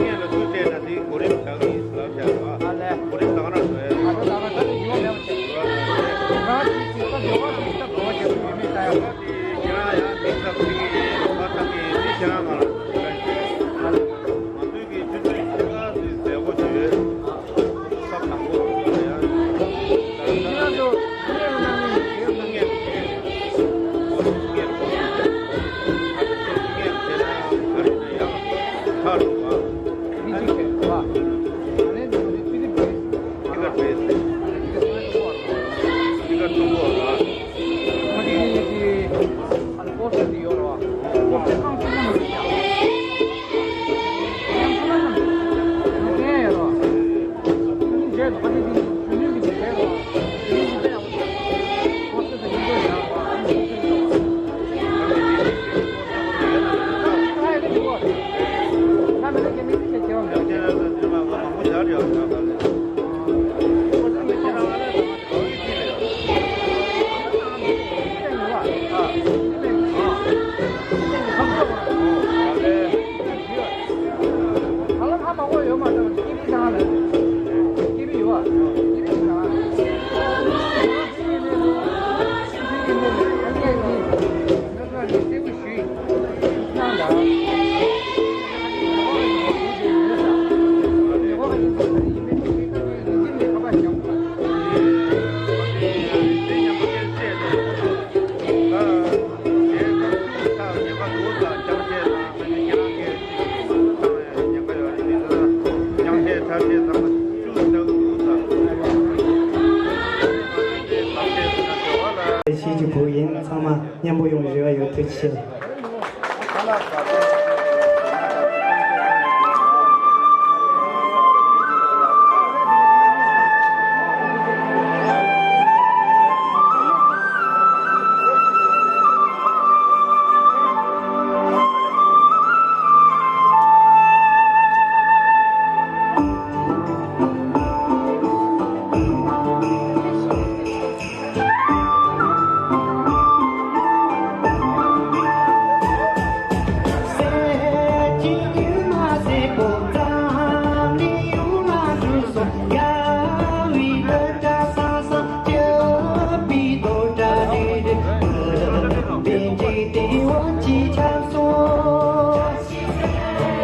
ངན་ལ་ཚུར་བལྟས་ན་དེ་གོ་རིམ་བཞག་གི་ཡིན་ཟེར་ལབ་བཞག་རེད་བ། ཨ་ལས། གོ་རིམ་ད་ག་རང་བཟོ་ཡ་རེད། ད་ད་ད་ད་ཡོང་མེད་པ་བྱས། ང་ཅིག་ཅིག་ད་འགྲོ་བ་ཅིག་ད་འགྲོ་བ་བྱས་པ་ཡོད་མེད་ལྟ་ཡ། ཁྱེད་རང་ཡང་མིག་ལྟ་ཁུལ་གྱི་ཁ་བཏང་གི་མི་ཁྱེད་རང་ང་ལ་ང་ཚོའི་གི་ཆུ་ཚོད་ཕྱེད་ཀ་ཙམ་མཛད་སྒོ་བྱས་ཡོད། ས་དང་པོ་ཡང་ཁྱེད་རང་ཚོ་ངས་ངས་ངས་ངས་ངས་ངས་ཁ་རེ་ན་ཡང་ཁ་རུ་བ། མི་གཅིག་བྱས་པ། ཨ་ནི་འདི་ཚོ་ནི་ཆུ་ཚོད་བེ། ཁྱི་ཁ་བེ། ཁྱི་ཁ་ཀྲུང་གོ་ལ། ཁྱི་ཁ་ཀྲུང་གོ་ལ། ང་འདི་ནི་ཡི་གེ་ཨ་ནི་ཀོ་ས་འདི་ཡོད་རེད་བ། ཀོ་ས་ཁང་ཁྱི་ཁ་མ་ཡོད་ཀྱང་། ཁྱི་ཁ་ཁང་ཁྱི་ཁ་ཡོད་རེད་བ། ཁྱི་ཁ་ཁང་རྗེས་ལ་ཁ་ཆེ་འདི་ཆུ་ནུས་ཀྱི་འདི་རེད་རེད་བ། ཆུ་ནུས་ཀྱི་འདི་ཡག་པོ་ཆགས། ཀོ་ས་འདི་ཡིན་འགྲོ་ཡག་པོ་ཨ་ནི་ཆུ་ཚོད་འགྲོ་བ། ཞིག་གི་བུ་ཡིན། ཚང་མ་མཉམ་པོ་ཡོང་། རེ་བ་ཡོད། ཐུགས་རྗེ་ཆེ།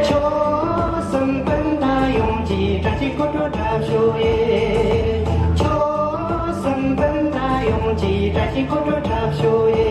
ཆོས་སམ་བན་ད་ཡོངས་ཀྱི་བཀྲ་ཤིས་སྐུ་འཁྲུངས་འཁྲབ་ཤོག་ཨེ། ཆོས་སམ་བན་ད་ཡོངས་ཀྱི་བཀྲ་ཤིས་སྐུ་འཁྲུངས་འཁྲབ་ཤོག་ཨེ།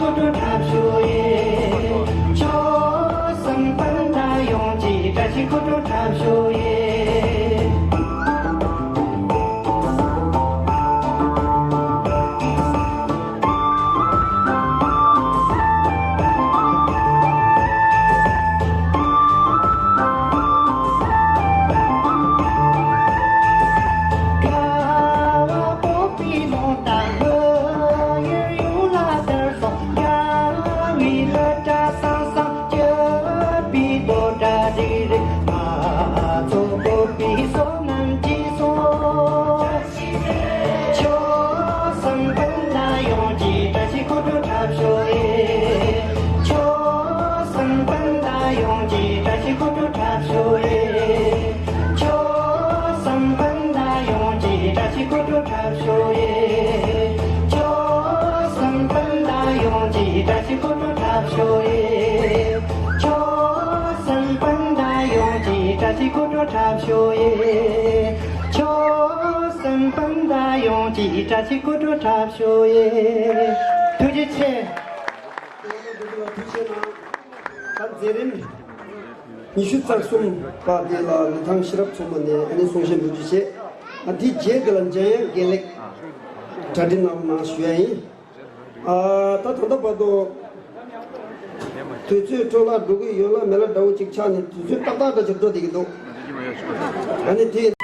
ཁོ་ཐོ་འཁྲབ་ཤོག་ཨེ། ཆོས་སམ་སྤུན་ཟླ་ཡོངས་ཀྱི་བཀྲ་ཤིས་ཁོ་ཐོ་འཁྲབ་ཤོག་ཨེ། ཁ་བ་སྤོབས་པའི་ལུང་དང་ལྷོད་ཡུལ་ཡུལ་ལ་དར་སོང་། རྒྱལ་བའི་གླུ་སྒྲ་སང་སང་། སྐྱིད་པའི་རྡོ་སྒྲ་རིག་རིག། མ་ཚོགས་བོད་པའི་བསོད་ནམས་ཀྱི་སོ། ཆོས་སམ་སྤུན་ཟླ་ཡོངས་ཀྱི་བཀྲ་ཤིས་ཁོ་ཐོ་འཁྲབ་ཤོག་ཨེ། ཆོས་སམ་སྤུན་ཟླ་ཡོངས་ཀྱི་བཀྲ་ཤིས་ཁོ་ཐོ་འཁྲབ་ཤོག་ཨེ། ཆོས་སམ་སྤུན་ཟླ་ཡོངས་ཀྱི་བཀྲ་ཤིས་ཁོ་ཐོ་འཁྲབ་ཤོག་ཨེ། ཆོས་སམ་སྤུན་ཟླ་ཡོངས་ཀྱི་བཀྲ་ཤིས་ཁོ་ཐོ་འཁྲབ་ཤོག་ཨེ། ཆོས་སམ་སྤུན་ཟླ་ཡོངས་ཀྱི་བཀྲ་ཤིས་ཁོ་ཐོ་འཁྲབ་ཤོག་ཨེ། ཆོས་སམ་སྤུན་ཟླ་ཡོངས་ཀྱི་བཀྲ་ཤིས་ཁོ་ཐོ་འཁྲབ་ཤོག་ཨེ། ཐུགས་རྗེ་ཆེ། ཐུགས་རྗེ་གནང་། ད་མཛད་རིམ་ཉི་ཤུ་རྩ་གསུམ་པ་དེ་ལ་ལི་ཐང་ཤེས་རབ་མཚོ་མོ་ནས་ཨ་ནི་གསུང་བཤད་འབུལ་རྒྱུ་བྱས། ཨ་དེའི་རྗེས་དེ་ལ་འཇམ་དབྱངས་དགེ་ལེགས་གྲ་སྒྲིག་གནང་རོགས་གནང་ཞུ་ཡ་ཡིན། ཨ་ད་ད་ལྟ་བར་དུ་དུས་ཚོད་འཕྲོ་བརླག་འགྲོ་གི་ཡོད་ལ་མེད་ལ་འདྲ་བོ་ཅིག་ཆགས་ནས། དུས་ཚོད་ཏག་ཏག་འདྲ་ཅིག་འགྲོ་བསྡད་ཀྱི་འདུག་ཨ་ནི་དེ།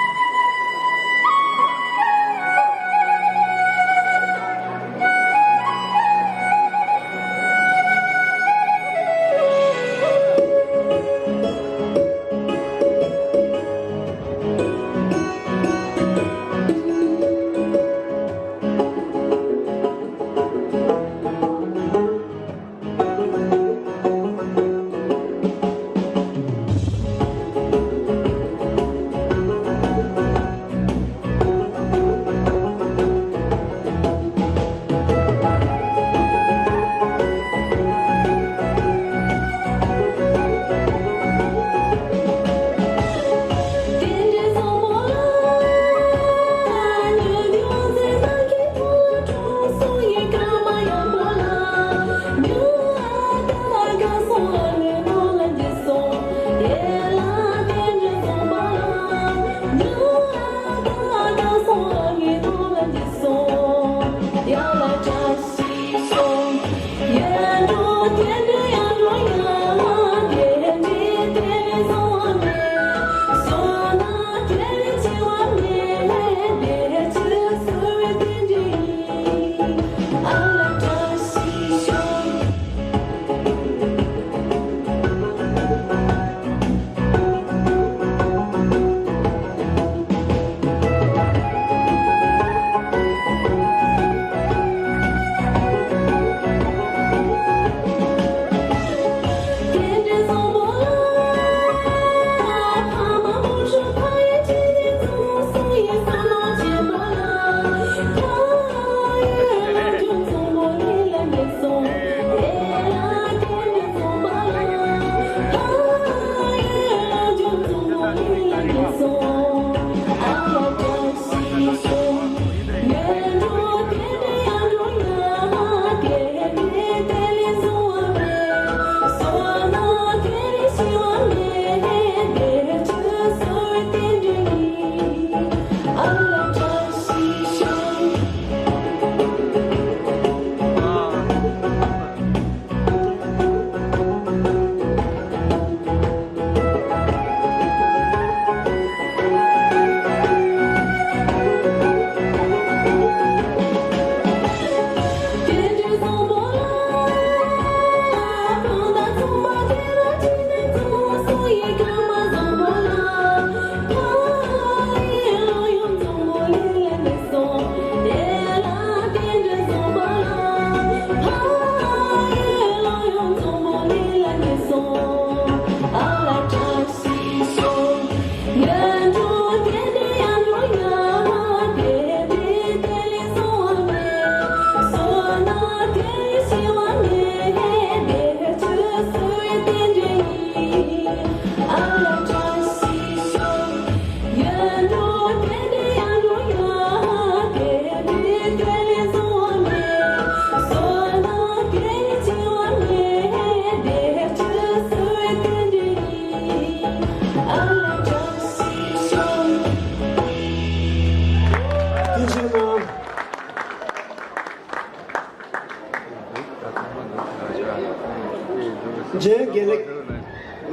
རྗེ་དགེ་ལེགས་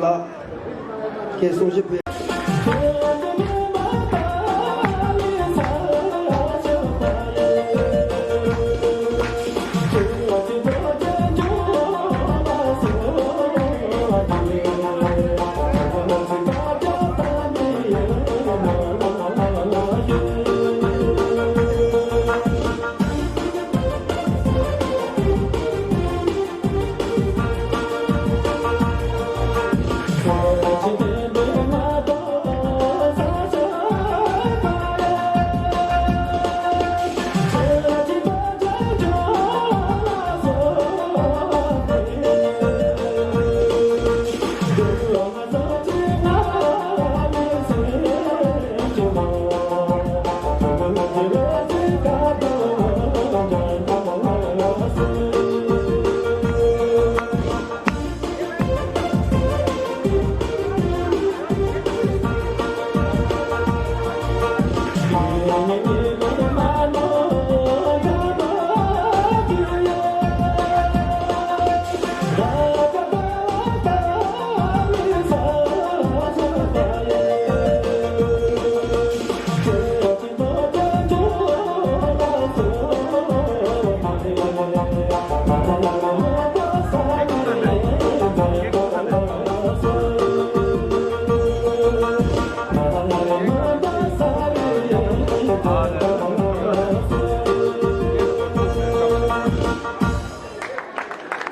ལགས་ཀྱིས་གསུང་བཤད་ཕུལ།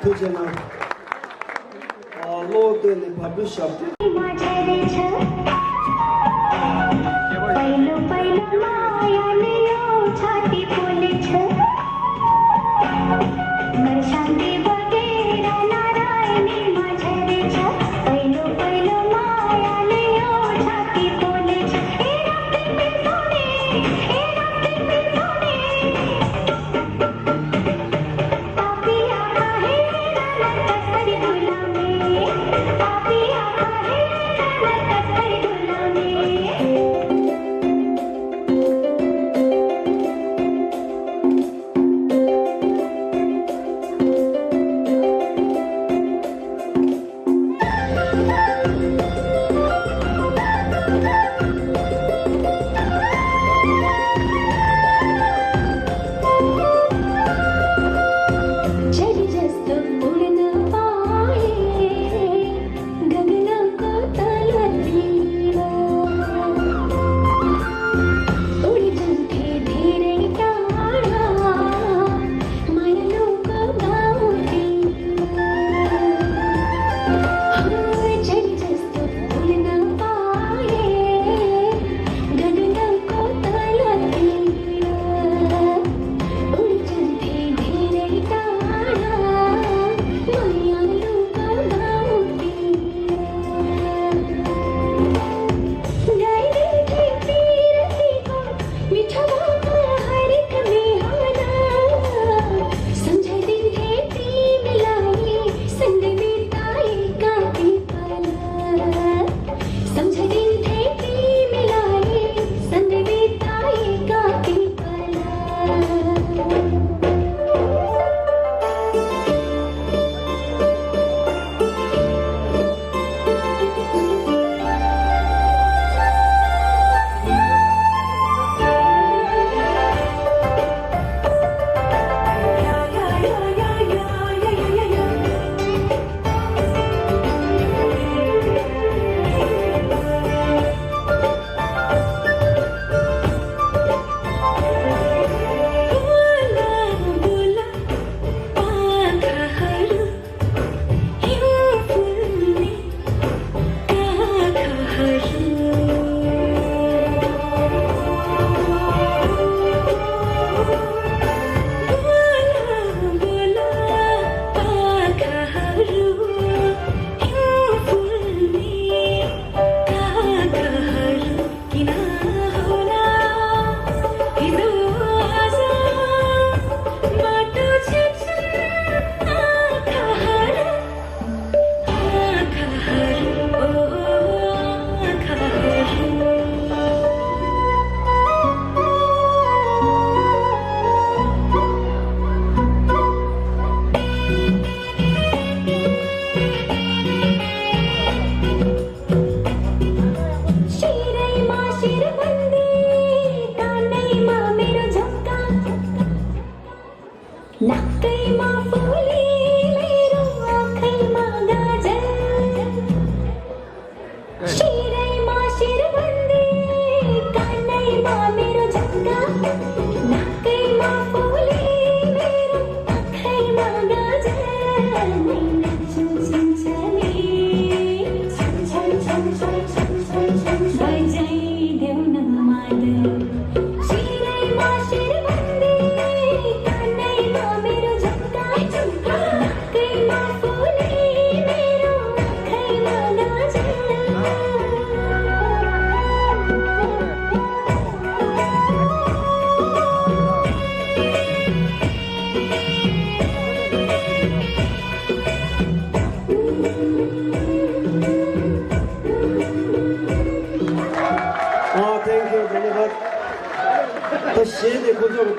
ཐུགས་རྗེ་གནང་། ཨ། གློག་སྟོད་ནས་བར་དུ་ཞབས་བརྟན།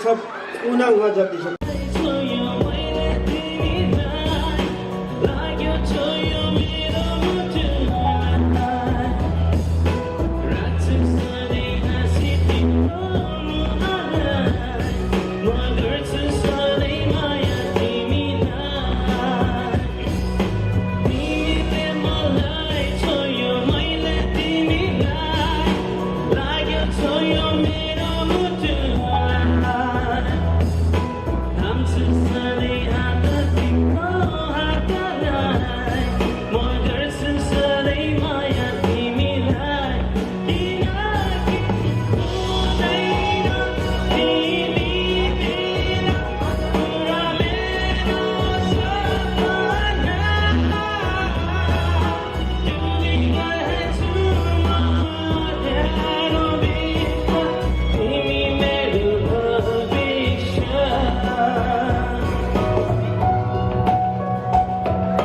དབུ་ན་ང་བརྒྱབ་སྟེ་ཤོག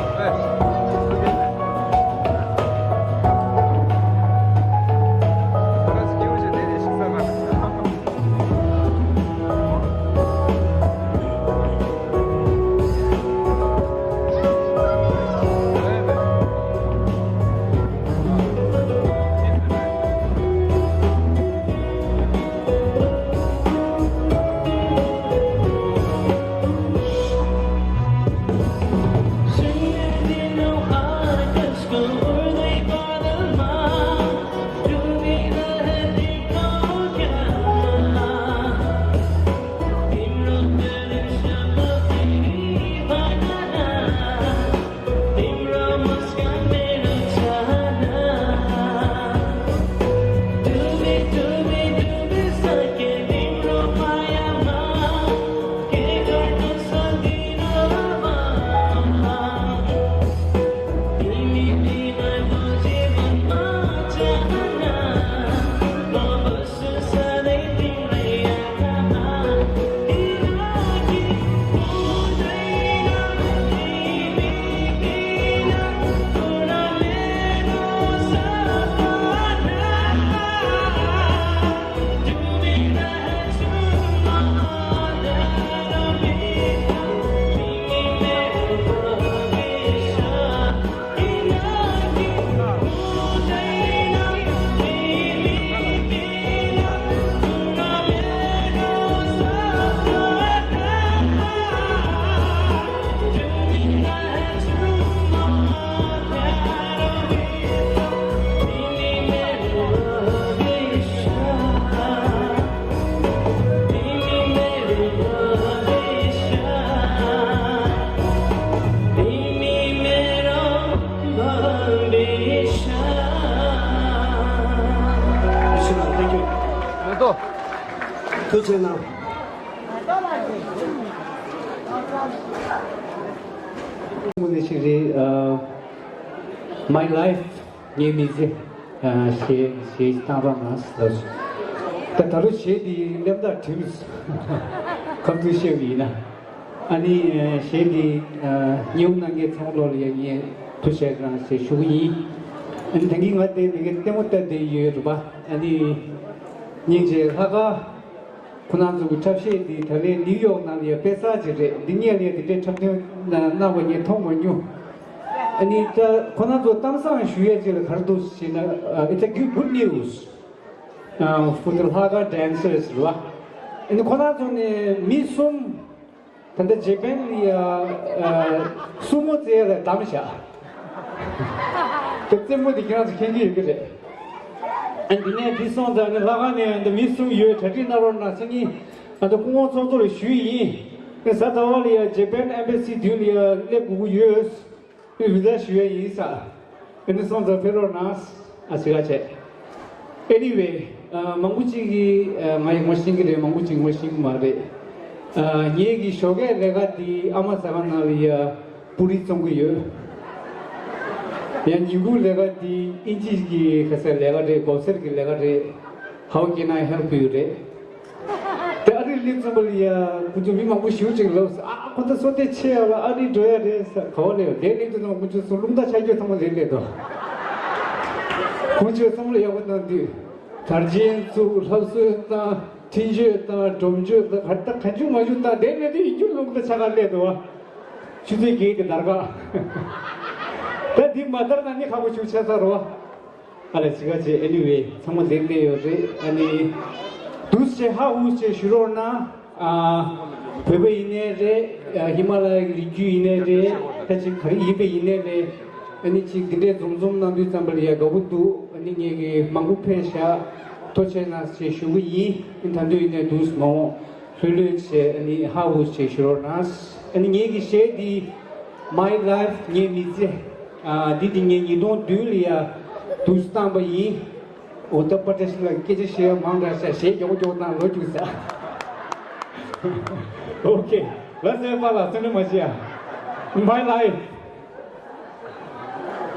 Thank you. ཐུགས་རྗེ་གནང་། དངོས་གནས་ཤིག་རེད། ཨ། My Life ངའི་མི་ཚེ། ཨ། ཞེས་ཞེས་བཏང་རོགས་གནང་ཟེར། ད་ད་ལོ་གཞས་འདི་གླེང་སྟེགས་བྲིས། ཁ་ཐུག་བཤད་པ་ཡིན་ན། ཨ་ནི་གཞས་འདི་ཨ། སྙན་གནང་མཁན་ཚང་མ་ལོ་ལ་ཡང་ངས་ཐུགས་རྗེ་གནང་ཞེས་ཞུ་གི་ཡིན། ཨ་ནི་ད་གིན་ང་དེ་མི་གེ་ལྟད་མོ་ལྟ་བསྡད་ཡོད་རེད་པ། ཨ་ནི་སྙིང་རྗེ། ལྷག་དཀར། ཁོ་རང་ཚོ་གི་འཁྲབ་གཞས་འདི་ད་ལན་ནིའུ་ཡོག་ནང་ལ་ཡང་དཔེ་གསར་ཅིག་རེད། འདི་སྔོན་ལ་ཡང་དེ་འདྲའི་འཁྲབ་སྟོན་གནང་བ་ངས་མཐོང་མ་མྱོང་། ཨ་ནི་ད་ཁོ་རང་ཚོ་གཏམ་བཟང་ཞུ་ཡས་ཅིག་ལ་ག་རེ་འདུག་ཟེར་ན། ཨ། It's a good, good news, uh, for the Lhagao dancers རེད་པ། ཨ་ནི་ཁོ་རང་ཚོ་ནས་མི་གསུམ། ད་ལྟ་ཇེ་པན་ལ་ཡ། ཨ། སུ་མོ་རྩེ་ལ་བདམས་བཞག་དེ་རྩེད་མོ་དེ་ཁྱེད་རང་ཚོ་མཁྱེན་གྱི་ཡོད་ཀྱི་རེད། ཨ། འདི་ནས་འདི་སོང་ཙང་ནི་ལྷག་དཀར་ནས་འདི་མི་གསུམ་ཡོད། གྲ་སྒྲིག་གནང་རོགས་གནང་ཟེར་ནི། ཨ། འདི་སྐུ་ངོ་ཚོགས་གཙོ་ལ་ཞུས་ཡིན། ཨ་ནི་གཟའ་ཟླ་བ་ལ་ཡ་ཇེ་པན་ཨེམ་བྷ་སི་མདུན་ལ་ཡ་སླེབས་དགོས་ཀྱི་ཡོད། ཨ་ནི་བི་ཛ་ཞུ་ཡ་ཡིན་ས། ཨ་ནི་སོང་ཙང་ཕེབས་རོགས་གནང་། ཨ། ཟེར་བ་བྱས། Anyway, ཨ། མང་པོ་ཅིག་གིས། ཨ། ང་ཡི་ངོ་ཤེས་ཀྱི་རེད། མང་པོ་ཅིག་ངོ་ཤེས་ཀྱི་མ་རེད། ཨ། ངེད་ཀྱི་ཞོགས་ཀའི་ལས་ཀ་འདི་ཨ་མ་ཟ་ཁང་ནང་ལ་ཡ་པུ་རི་བཙོང་གི་ཡོད། ཡང་ཉིན་གུང་ལས་ཀ་འདི་ཨིན་ཇི་གི་ག་ས་ལས་ཀ་རེད། སྒོ་སེར་གྱི་ལས་ཀ་རེད། How can I help you རེད། དེ་ཨ་རི་སླེབས་ཙམ་པ་ལ་ཡ་ཁོ་ཚོ་མི་མང་པོ་ཞེ་པོ་ཅིག་ལབ་སོང་། ཨ། ཁོ་ད་བསོད་བདེ་ཆེ་ཡ་ལ་ཨ་རི་འགྲོ་ཡ་རེད་ཟེར། ག་བ་ལས་ཡོད། དེ་སླེབས་དུས་ཙམ་ཁོ་ཚོ་རླུང་རྟ་ཆག་རྒྱུ་ཚང་མ་ལས་སླེབས་འདུག་ཁོང་ཚོས་བསམ་བློ་ཡག་པོ་གནང་དུས་དར་ཆེན་བཙུགས། ལྷ་གསོལ་བཏང་། ཚིག་བརྗོད་དང་སྒྲོམ་བརྗོད་དང་ག་ད་ག་འཇུ་མ་འཇུ་ད་དེ་ནས་དེ་ཡིན་རྒྱུ་ལུང་ད་ཆ་ག་སླེབས་འདུག་བ། ཆུ་ཚོད་བརྒྱད་དེ་དར་ག་ད་འདི་མ་དར་ན་ནི་ཁག་པོ་ཆུ་ཆ་ས་རོ་བ། ཨ་ལས་ཅི་ག་ཅི་anyway ཚང་མ་ལེགས་ལེགས་ཡོད་རེད། ཨ་ནི་དུས་ཆེ་ཧ་ཧུ་ཆེ་ཞུ་རོགས་གནང་། ཨ་བོད་པ་ཡིན་ནའི་རེད། ཨ་ཧི་མ་ལ་ཡའི་རི་རྒྱུད་ཡིན་ནའི་རེད། ད་ཅིག་ག་རེ་ཡིན་པ་ཡིན་ནའི་རེད། ཨ་ནི་ཅིག་འདི་འདྲའི་འཛོམས་འཛོམས་གནང་དུས་ཙམ་པ་ལ་ཡ་དགའ་པོ་འདུག་ཨ་ནི་ངེད་ཀྱི་མང་པོ་ཕེབས་ཤག་ཐུགས་རྗེ་གནང་ཞེས་ཞུ་གི་ཡིན། ཨ་ནི་ད་དུས་ཡིན་ནའི་དུས་མ་འོངས་ལྷོད་ལྷོད་བྱས་ཨ་ནི་ཧ་ཧུ་བྱས་ཞུ་རོགས་གནང་། ཨ་ནི་ངེད་ཀྱི་གཞས་འདི་My Life ངའི་མི་ཚེ། ཨ་འདི་འདི་ངས་ཉིས་སྟོང་བདུན་ལ་ཡ་དུས་བཏང་པ་ཡིན། འོ་ད་པ་ཏྲ་ཤི་ལ་སྐད་ཆ་བཤད་ཡ་མང་དྲགས་ཤག་གཞས་མགྱོགས་མགྱོགས་བཏང་ལོ་རྒྱུགས་ས། ཨོ་ཁེ། ལ་སེ་པ་ལ་སེ་ནི་མ་བཤད་ཡ། My Life།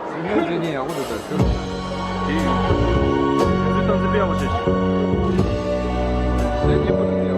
སེམས་ནང་བརྗོད་ཉེན་ཡག་པོ་འདུག་ད་ཁྱོད་རང་དེ་ཡོད། ཁྱོད་ཚོའི་སྟངས་འཛིན་དཔེ་ཡག་པོ་བྱས་ཤག་ལས་སྙན་པོ་འདུག་དེ།